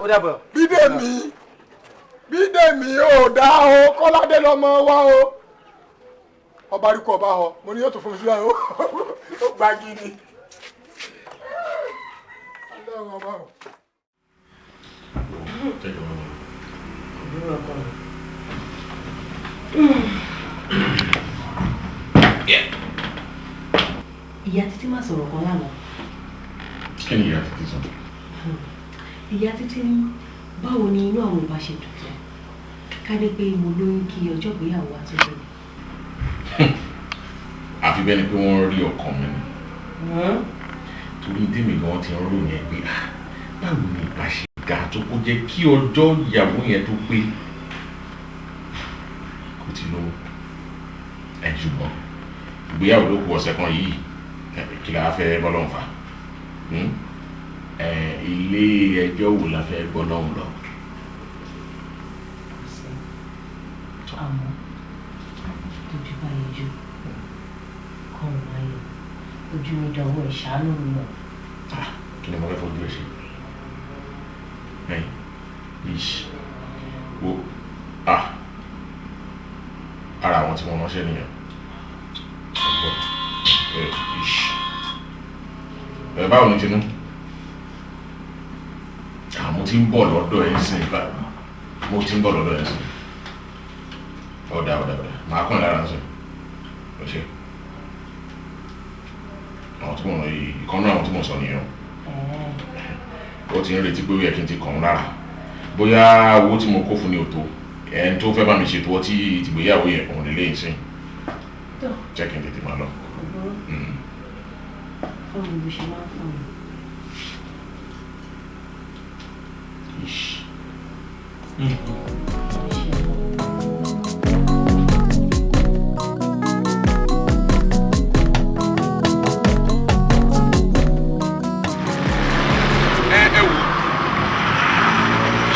Ó dàbọ̀. Bídèmí Bídèmí ò dá o Kọ́ládé lọmọ wa o ọba rí kú ọba họ mo ní yóò tún fún mi sílẹ̀ o ó gba gidi. Ọlọ́run ọba o. Ìyá Títí má sọ̀rọ̀ kan lánàá. Kí ni ìyá Títí sọ? Ìyá Títí ní báwo ni inú àwọn ìbá ṣe dùn tó ká ní pé mo lóyún kí ọjọ́ ìgbéyàwó wa tó dé. Àfi bẹ́ẹ̀ ni pé wọ́n rí ọkàn mi ni torí tèmi gan ti ń rò yẹn pé báwo ni ìbá ṣe dáa tó kó jẹ́ kí ọjọ́ ìyàwó yẹn tó pé kó ti lówó ẹ̀ ṣùgbọ́n ìgbéyàwó ló kù ọ̀sẹ̀ kan yìí kí la fẹ́ bọ́lọ́hún fa ilé ẹjọ́ wo la fẹ́ bọ́lọ́hún lọ. Àmọ́ ojú bá yẹjú kọ́ ọ̀run ayọ̀ ojú mi dánwò ìṣàánú mi náà. Kí ni mo fẹ́ fojú ẹ ṣe? Ish wo ara àwọn tí mo ránṣẹ́ nìyẹn. Ẹ báwo ni Tinú? Mo ti ń bọ̀ lọ́dọ̀ ẹ̀ sìn mo ti ń bọ̀ lọ́dọ̀ ẹ̀ sìn. Ọ̀dà màá kàn lára sìn. Ó ṣe. Àwọn tí mo ìkan náà àwọn tí mo sọ nìyẹn. Ó ti ń retí pé ó yẹ kí n ti kàn án lára. Bóyá owó tí mo kó fún ni ò tó. Ẹni tó fẹ́ bá mi ṣètò ọtí ìtìgbéyàwó yẹn òun lè léyìn sí. Jẹ́ kí n tètè máa lọ. Fún mi bó ṣe máa ń fún mi. Ẹ wò,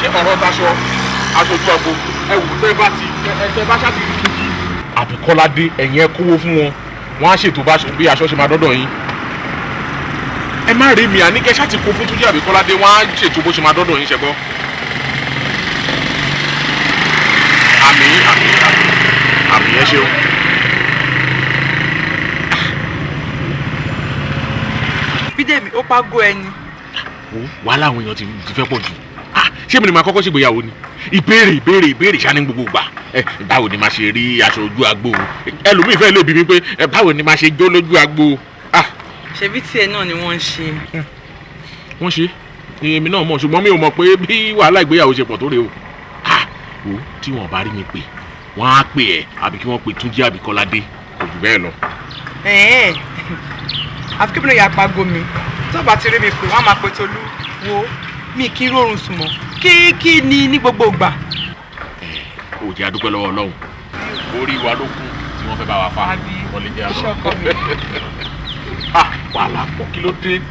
ṣé ọ̀rọ̀ taṣọ aṣojú agbo, ẹ wò, tẹ́ bá ti ẹ bá ṣáà ti rí Túnjí àbí Kọ́ládé, ẹ̀yin ẹ kówó fún wọn, wọ́n á ṣètò bí aṣọ ṣe máa dọ́dọ̀ yín. Ẹ má rí mi, àníkẹ́ ṣáà ti kó fún Túnjí àbí Kọ́ládé, wọ́n á ṣètò bó ṣe máa dọ́dọ̀ yín, ṣẹgbọ́. Àmín àmín àmín àmín, ẹ ṣeun. Bídèmí, ó pàgọ́ ẹni. Wàhálà àwọn èèyàn ti fẹ́ pọ̀ jù. Ṣé mi ni màá kọ́kọ́ ṣègbéyàwó ni? Ìbéèrè ìbéèrè ìbéèrè ṣá ní gbogbo ìgbà. Báwo ni màá ṣe rí aṣọ ojú agbo? Ẹlòmíì fẹ́ lè bi mí pé báwo ni màá ṣe jó lójú agbo? Ṣebí tiẹ̀ náà ni wọ́n ń ṣe. Wọ́n ṣe, èmi náà mọ̀, ṣùgbọ́n mi ò mọ̀ pé bí wàhálà ìgbéyàwó ṣe pọ̀ tó rèé o. Wo, tí wọ́n bá rí mi pè, wọ́n á pè ẹ́ àbí kí wọ́n pe Túnjí àbí Kọ́ládé, kò jù bẹ́ẹ̀ lọ. Àfi kí mi náà yà pàgọ́ mi, tó bá ti rí mi pè, wọ́n á máa pe Tolú. Wo, mi kì í rọrùn sùn mọ́ kí ni ní gbogbo ìgbà. Ó jẹ́ adúpẹ́ lọ́wọ́ Ọlọ́run, orí wa ló kún tí wọ́n fẹ́ bá wa fa wọ́n lè jẹ́ àlọ́. Wàhálà pọ̀, kí ló dé?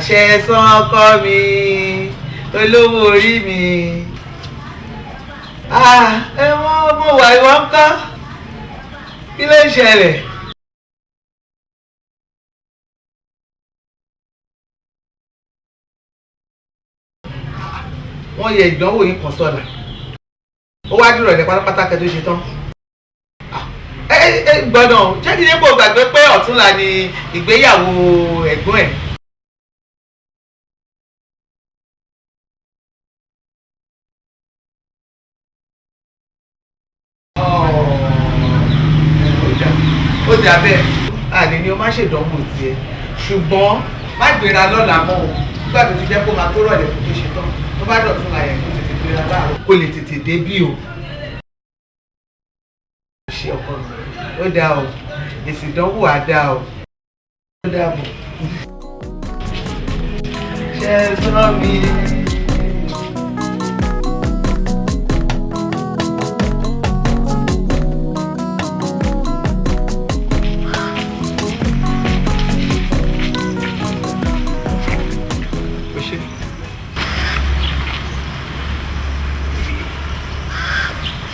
Ṣẹ̀san ọkọ mi, olówó orí mi, ẹ wọ́n mo wà, ìwọ ń kọ́, kí ló ń ṣẹlẹ̀? Wọ́n yẹ ìdánwò yín kan sọ́la, ó wá dúró ẹ̀ pátápátá kẹ́ tó ṣe tán. Gbọ́dọ̀ ṣé kí ni kò gbàgbé pé ọ̀túnla ni ìgbéyàwó ẹ̀gbọ́n ẹ̀? Ó dà bẹ́ẹ̀, àlè ni o má ṣèdánwò tiẹ̀, ṣùgbọ́n má gbéra lọ́la mọ́ o. Nígbà tó ti jẹ́ kó máa tó rọ̀lẹ́ kó tó ṣe tán, tó bá dọ̀tún la yẹn, kó tètè gbéra láàárọ̀ kó lè tètè dé bí o. Ṣe ọkọ mi, ó dáa o, èsì ìdánwò á dáa o, ó dáa bọ̀. Ṣé sọ mi.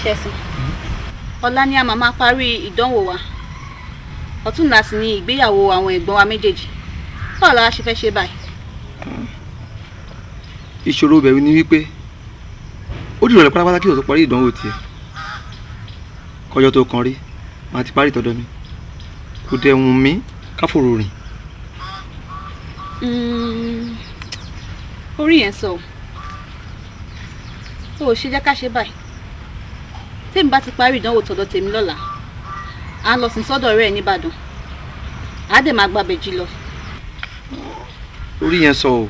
Ṣẹ̀san, ọ̀la ni a máa parí ìdánwò wa, ọ̀túnla sì ni ìgbéyàwó àwọn ẹ̀gbọ́n wa méjèèjì. Báwo la ṣe fẹ́ ṣe báyìí? Ìṣòro bẹ̀rù ni wípé ó dìrọ̀lẹ́ pátápátá kí o tó parí ìdánwò tiẹ̀. Kọjọ́ tó kan rí màá ti parí ìtọ́dọ̀ mi, kò dẹ̀ wùn mí káfòrò rìn. Orí yẹn sọ o ò ṣe jẹ́ ká ṣe báyìí. Tèmi bá ti parí ìdánwò tọ̀dọ̀ tèmi lọ́la, à ń lọ sùn sọ́dọ̀ ọ̀rẹ́ ẹ̀ nìbàdàn, à á dẹ̀ máa gbàbẹ̀ jí lọ. Orí yẹn sọ o.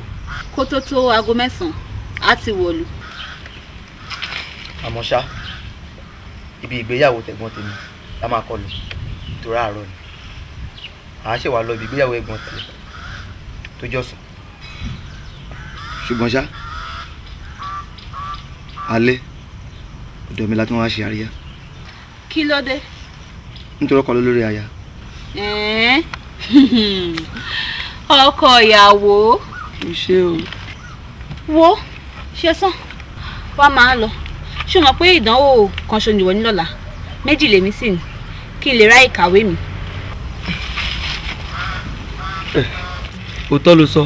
Kó tó tó aago 9:00 á ti wọ̀lú. Àmọ́ ṣá, ibi ìgbéyàwó tẹ̀gbọ́n tèmi la máa kọlù torí àárọ̀ ni à á ṣèwà lọ ibi ìgbéyàwó ẹ̀gbọ́n tiẹ̀ tó jọ̀sán. Ṣùgbọ́n ṣá, alẹ́ ọ̀dọ̀ mi la tún wá ṣe àríyá. Kí ló dé? Nítorí ọkọ ló lórí aya. Ọkọ ìyàwó. O ṣé o. Wo, Ṣẹ̀san, Wá máa lọ. Ṣé o mọ̀ pé ìdánwò kan ṣo nìwọ ní lọ́la? Méjì lèmi sì ní kí n lè ráyè kàwé mi. Òótọ́ ló sọ,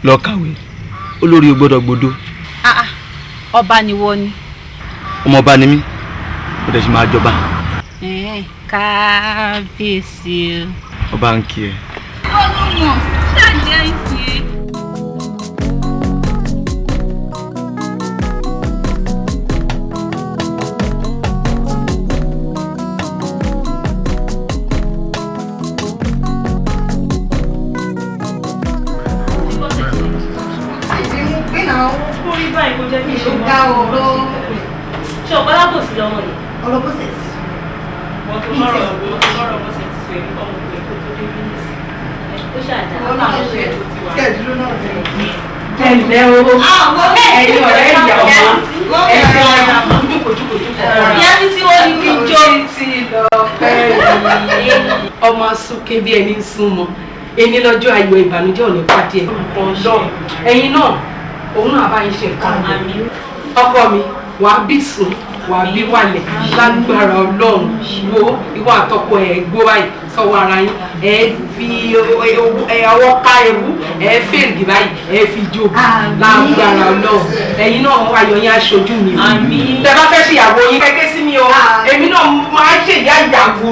lọ kàwé, olórí ò gbọ́dọ̀ gbòdo. Ah ah, ọba ni wọ ni. Ọmọọba ni mí, mo dẹ̀ sì máa jọba. Kábíyèsí o. Ọba ń kí ẹ. Olúmọ ṣáàjẹ́ ń ṣe. Ṣé ọ̀pá lábòsí lọ́mọ yìí? Ọ̀rọ̀ bó ṣe ti sùn. Wọ́n tó lọ́rọ̀ wọ́n tó lọ́rọ̀ bó ṣe ti sùn èmi kọ́ mo pè é kó tó dé bí nìsí. Ó ṣàjà láwọn ọ̀rẹ́ tó ti wà. Ẹ̀lẹ́ o, ẹ̀yin ọ̀rẹ́ ìyàwó, ẹ̀yin ọ̀rẹ́ jókòó. Ìyá títí wọ́n ní kí n jó. Títí lọ pẹ́ yìí. Ọmọ súnké bí ẹni ń súnmọ́, ẹni lọ́jọ́ ayọ̀ ìbànújẹ́ ò ní pàdé ẹ̀. Ẹ̀yin náà, òun náà bá yín ṣe nǹkan. Ọkọ mi, wàá bí sùn, wàá bí wàlẹ̀, lágbára Ọlọ́run. Wo ìwọ àtọkọ ẹ̀ gbó báyìí sọ́wọ́ ara yín, ẹ fi ọwọ́ ká ewu, ẹ fèrègì báyìí, ẹ fi jó lágbára Ọlọ́run. Ẹ̀yin náà ayọ̀ yín aṣojú mi o. Tẹ bá fẹ́ ṣèyàwó yín kẹ́kẹ́ sí mi o, èmi náà máa ṣe ìyá ìyàwó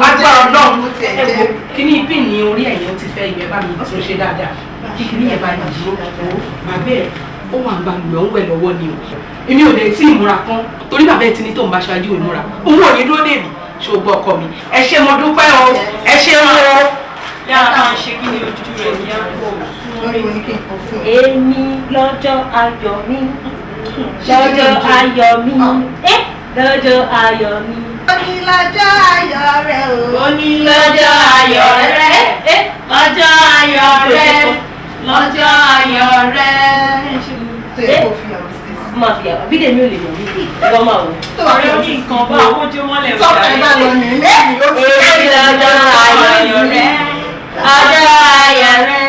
lágbára Ọlọ́run. Ẹ wo kíní ìpín ní orí ẹ̀yìn ti fẹ́ ìyẹn bá mi tún ṣe dáadáa. Kíní yẹn bá dúró, bàbá ẹ̀ ó wà ń balùwẹ̀ ń wẹ̀ lọ́wọ́ ni o. Èmi ò lè tí ì múra tán torí bàbá ẹ ti ní tóun bá ṣáájú ìmúra, òun ò ní dúró dè mí. Ṣé o gbọ́ ọkọ mi? Ẹ ṣé mo dúpẹ́ o, ẹ ṣé o. Yára máa ṣe kí ni ojú rẹ̀ ní àpò. Èmi lọ́jọ́ ayọ̀ mi, lọ́jọ́ ayọ̀ mi, lọ́jọ́ ayọ̀ mi. Ó ní lọ́jọ́ ayọ̀ rẹ o. Ó ní lọ́jọ́ ayọ̀ rẹ, lọ́jọ́ ayọ̀ rẹ, lọ́jọ́ ayọ̀ rẹ. Máa fi àwọn bídèmí ò lè mọ̀ wípé ìwọ máa wò. Ọ̀rẹ́ oní nǹkan bá àkójọ mọ́lẹ̀ wò. Tọ́pẹ́ bá lọ ní ilé mi ó fi Èmi lọ́jọ́ ayọ̀ rẹ, ọjọ́ ayọ̀ rẹ,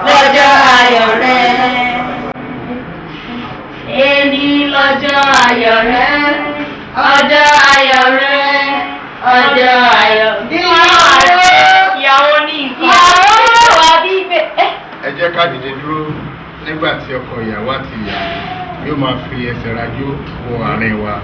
lọ́jọ́ ayọ̀ rẹ. Èmi lọ́jọ́ ayọ̀ rẹ, ọjọ́ ayọ̀ rẹ, ọjọ́ ayọ̀. Ìyàwó ní nǹkan. Ìyàwó yóò wá bí bẹ́ẹ̀. Ẹ jẹ́ ká dìde dúró nígbà tí ọkọ ìyàwó àti ìyàwó yóò máa fi ẹsẹ̀ rajó wọ àárín wa.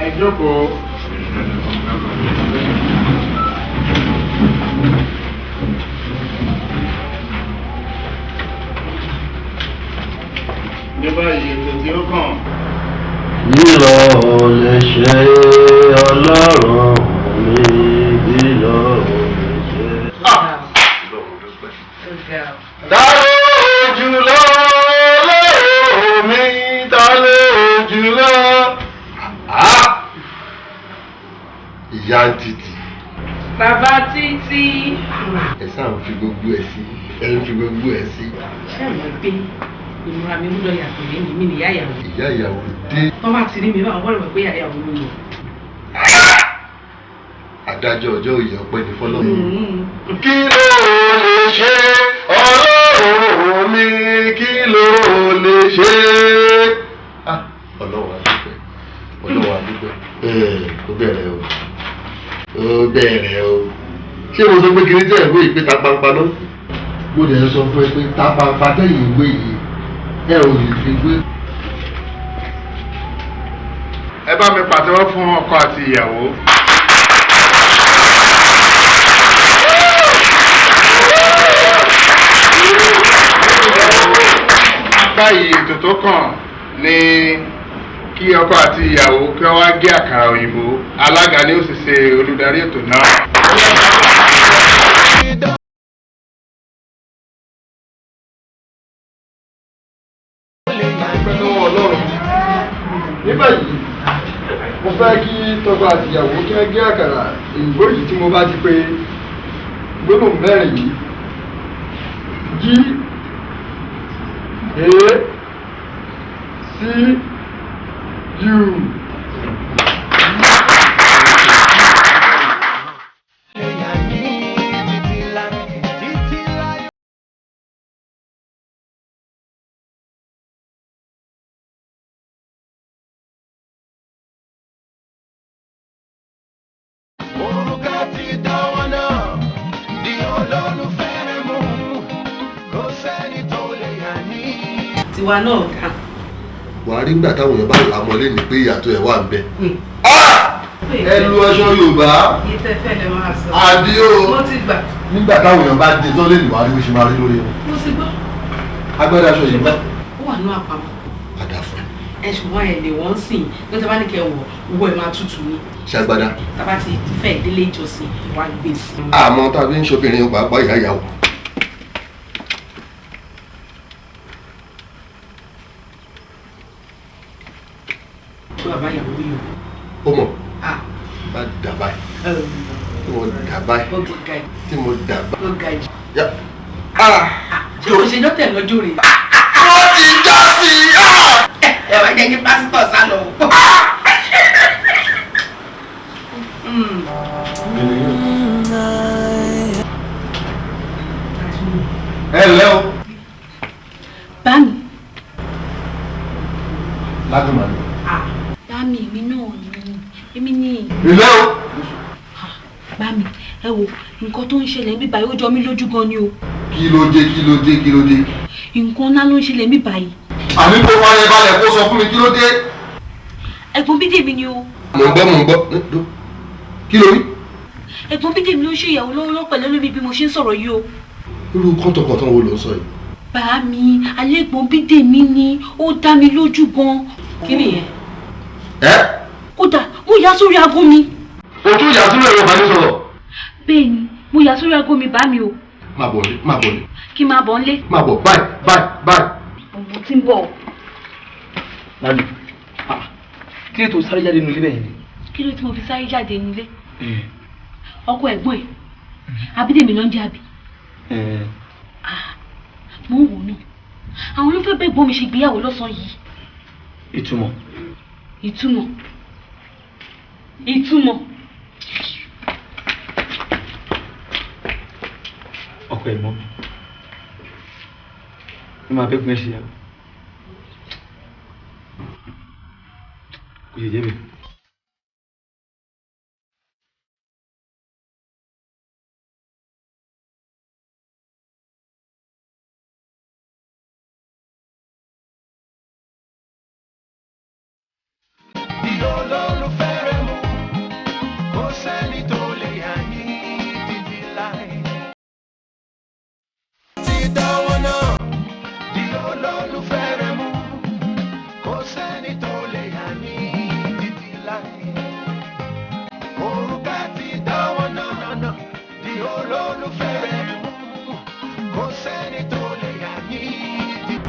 Ẹ jókòó. Ní báyìí ètò tí ó kàn. Lílọ ò lè ṣe Ọlọ́run mi, lílọ ò lè ṣe. Ta ló jùlọ lọ́rọ̀ mi, ta ló jùlọ? Ìyá ń títì. Bàbá Títí. Ẹ sáà ń fi gbogbo ẹ̀ sí. Ẹ ń fi gbogbo ẹ̀ sí. Ṣé àwọn gbé ìmúra mi gbúdọ̀ yàtọ̀ lẹ́yìn mi nìyá ìyàwó? Ìyá ìyàwó dé. Wọ́n bá ti rí mi báwọn gbọ́dọ̀ mọ̀ pé ìyá ìyàwó ló lọ. Adájọ́ ọjọ́ òye ọpẹ́ ní fọlọ́run. Kí ló lè ṣe Ọlọ́run mi? Kí ló lè ṣe? Ọlọ́run a dúpẹ́, Ọlọ́run a dúpẹ́. Ó bẹ̀rẹ̀ o, ó bẹ̀rẹ̀ o. Ṣé mo sọ pé kiri tẹ̀ ìwé ìpè ta pampa náà? Mo dẹ̀ sọ fún ẹ pé ta pampa tẹ̀yìn ìwé yìí ẹ ò lè fi wé. Ẹ bá mi pàtẹ́wọ́ fún ọkọ àti ìyàwó. Báyìí ètò tó kàn ni kí ọkọ àti ìyàwó kí wọ́n wá gé àkàrà òyìnbó. Alága ni ó sì ṣe olùdarí ètò náà. Ní báyìí mo fẹ́ kí tọkọ àtìyàwó kí wọ́n gé àkàrà òyìnbó yìí tí mo bá ti pé gbólóhùn mẹ́rin yìí: G A C U. Tiwa náà dà. Wà á rí nígbà táwọn èèyàn bá là mọ́ lẹ́nu pé ìyàtọ̀ ẹ̀ wà ń bẹ. Ẹ lu aṣọ Yorùbá. Ìtẹ́fẹ́ lè máa sọ. Àbí o. Mo ti gbà. Nígbà táwọn èèyàn bá dé tán lẹ́nu wà á rí bó ṣe máa rí lórí wọn. Mo ti gbọ́. Agbádá aṣọ yìí gbọ́. Ó wà ní àpamọ́. Padà fún ẹ. Ẹ ṣùgbọ́n ẹ lè wọ́n sìn ní tí a bá ní kẹ́ wọ̀ owó ẹ máa tutù ni. Ṣàgbádá. Tá a bá ti fẹ́ délé ìjọsìn wá gbé sí. Àmọ́ tá a fi ń ṣobìnrin pàápàá ìyá ìyàwó. Bàbá ìyàwó yìí o. Ó mọ̀ bá dà báyìí tí mo dà báyìí tí mo dà báyìí. Ṣé o ṣe jọ́ tẹ̀ lọ́jọ́ rẹ̀? Wọ́n ti já sí i. Ẹ wá jẹ́ kí pásítọ̀ sá lọ. Ẹ ǹlẹ́ o. Bá mi. Ládùn màá lọ. Bámi, èmi náà ni èmi ni. Ilé o. Bámi, ẹ wo nǹkan tó ń ṣẹlẹ̀ níbí báyìí ó jọ mí lójú gan ni o. Kí ló dé kí ló dé kí ló dé? Nǹkan ńlá ló ń ṣẹlẹ̀ níbí báyìí. Àní kó fara balẹ̀ kó sọ fún mi kí ló dé? Ẹ̀gbọ́n Bídèmí ni o. Mò ń gbọ́ mò ń gbọ́. Kí ló rí? Ẹ̀gbọ́n Bídèmí ló ń ṣe ìyàwó lọ́wọ́lọ́wọ́ pẹ̀lú ẹlòmíì bí mo ṣe ń sọ̀rọ̀ yìí o. Irú kọ́ńtọ̀kọ̀tàn wo ló ń sọ yìí? Bámi, alẹ́ ẹ̀gbọ́n Bídèmí ni ó dá mi lójú gan. Kí nìyẹn? Ẹ. Kódà mo yà sórí aago mi. O tún yà sórí ẹ̀rọ ìbánisọ̀rọ̀. Bẹ́ẹ̀ni, mo yà sórí aago mi bá mi o. Má bọ̀ nílé, má bọ̀ nílé. Kí máa bọ̀ nílé. Má bọ̀ báyìí báyìí báyìí. Mo ti ń bọ̀. Lálù, kí ló tó sáré jáde nílé bẹ́ẹ̀ ni? Kí ló tí mo fi sáré jáde nílé? Ọkọ ẹ̀gbọ́n ẹ̀, Abídèmí ló ń jẹ́ àbí. Mo ń wò náà, àwọn ló fẹ́ bẹ́ẹ̀ gbọ́n mi ṣe ìgbéyàwó lọ́sàn-án yìí. Ìtumọ̀. Ìtumọ̀. Ìtumọ̀. Ọkọ ẹ̀gbọ́n mi ní máa bẹ́ẹ̀ gbọ́n ṣe yàrá kò yẹ jẹ́ bẹ́ẹ̀.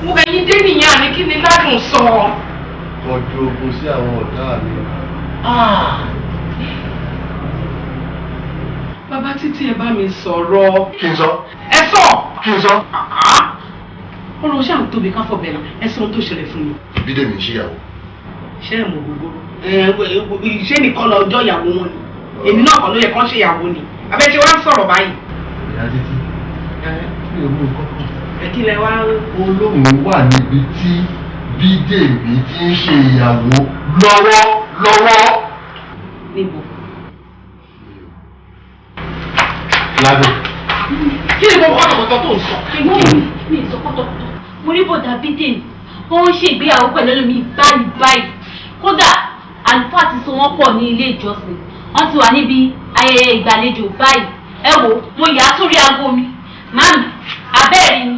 Mo ẹyin dé nìyẹn àní kí ni ládùn sọ. Kọjú ogun sí àwọn ọ̀tá mi. Bàbá Títí, ẹ bá mi sọ̀rọ̀. Kí n sọ. Ẹ sọ. Kí n sọ. Ọ̀rọ̀ ṣáà ń tóbi ká fọ̀bẹ̀ la, ẹ sọ ohun tó ṣẹlẹ̀ fún mi. Bídèmí ń ṣíyàwó. Ṣé ẹ mọ̀ gbogbo? Ṣé nìkan lọ ọjọ́ ìyàwó wọn ni? Èmi náà kọ́ ló yẹ kán ṣe ìyàwó ni. Abẹ́ ṣe wá ń sọ̀rọ̀ báyìí. Ìyá Títí, mi ò mú nǹkan kan. Ẹ kí lẹ wá. Olóhùn wà níbi tí Bídèmí ti ń ṣe ìyàwó lọ́wọ́ lọ́wọ́. Níbo? Ládùn. Kí ni mo kọ́tọ̀kọ́tọ̀ tó ń sọ? Ẹ̀gbọ́n mi ì sọ kọ́tọ̀kọ́tọ̀. Mo rí bọ̀dà Bídèmí, ó ń ṣe ìgbéyàwó pẹ̀lú ẹlòmíì báyìí báyìí. Kódà àlùfáà ti so wọ́n pọ̀ ní ilé ìjọsìn. Wọ́n ti wà níbi ayẹyẹ ìgbàlejò báyìí. Ẹ wo, mo yà á sórí aago mi. Màámi, abẹ́ẹ̀rí ni.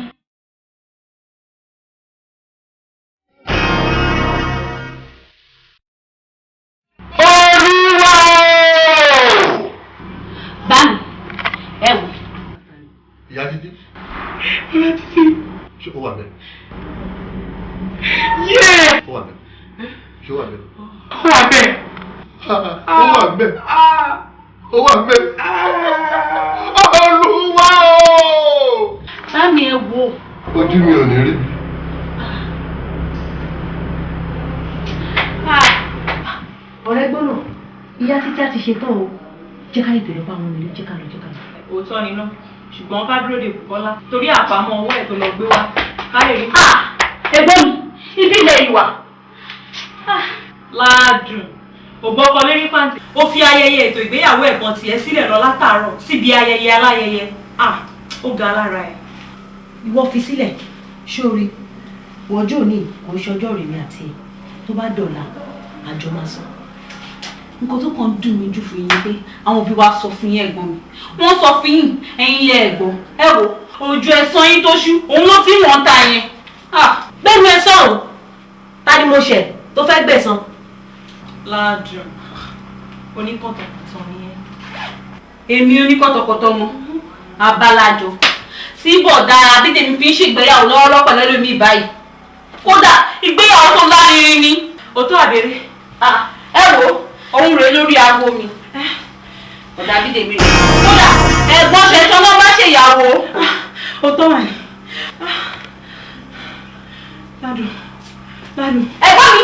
Olúwa o! Bámi, ẹ wò. Ìyá Títí. Ìyá Títí. Ṣé ó wà bẹ́ẹ̀? Yéè! Ó wà bẹ́ẹ̀. Ṣé ó wà bẹ́ẹ̀? Ó wà bẹ́ẹ̀. Ó wà bẹ́ẹ̀. Ó wà bẹ́ẹ̀. Olúwa o! Bámi, ẹ wò. Ojú mi ò ní rí bí. Ọ̀rẹ́ gbọ́nà, ìyá Títí á ti ṣe tán o, jẹ́ ká ètò lọ bá wọn nílé, jẹ́ ká lọ, jẹ́ ká lọ. Òótọ́ ni náà, ṣùgbọ́n ká dúró de Bùkọ́lá torí àpamọ́ ọwọ́ ẹ̀ tó lọ gbé wá ká lè rí. Ẹ̀gbọ́n mi, ibi ilẹ̀ ìwà. Ládùn ògbọ́kọ lérí pàǹtí. Ó fi ayẹyẹ ètò ìgbéyàwó ẹ̀gbọ́n tiẹ̀ sílẹ̀ lọ látàárọ̀ síbi ayẹyẹ aláyẹyẹ. Ó ga lára ẹ̀. Ìwọ fi sílẹ̀ sórí ọjọ́ òní kò ń ṣọjọ́ rèmi àti ẹ̀, tó bá dọ̀la àjọ máa sọ. Nǹkan tó kàn ń dùn mí jù fún yín ni pé àwọn òbí wa sọ fún yín, ẹ̀gbọ́n mi. Wọ́n sọ fún yín, ẹ̀yin ilé ẹ̀gbọ́n. Ẹ wo, ojú ẹ̀sán yín tó ṣú, òun ló ti ń wọ́n ta yẹn. Gbẹ́nu ẹ sọ̀rọ̀, ta ni mo ṣẹ̀ tó fẹ́ gbẹ̀san? Ládùn oníkọ̀tọ̀kọ̀tọ̀ ni ẹ́. Èmi oníkọ̀tọ̀kọ̀tọ̀ mọ abalajọ tí bọ̀dá Bídèmí fi ń ṣègbéyàwó lọ́wọ́lọ́wọ́ pẹ̀lú ẹlòmíì báyìí. Kódà ìgbéyàwó tó lárinrin ni. Òótọ́ àbẹ̀rẹ̀. Ẹ wo, òun rèé lórí aago mi. Bọ̀dá Bídèmí rèé. Kódà ẹ̀gbọ́n ṣẹ̀ṣọ́ ló bá ṣèyàwó. Òótọ́ wà ní. Ládùn, Ládùn. Ẹ̀gbọ́n mi,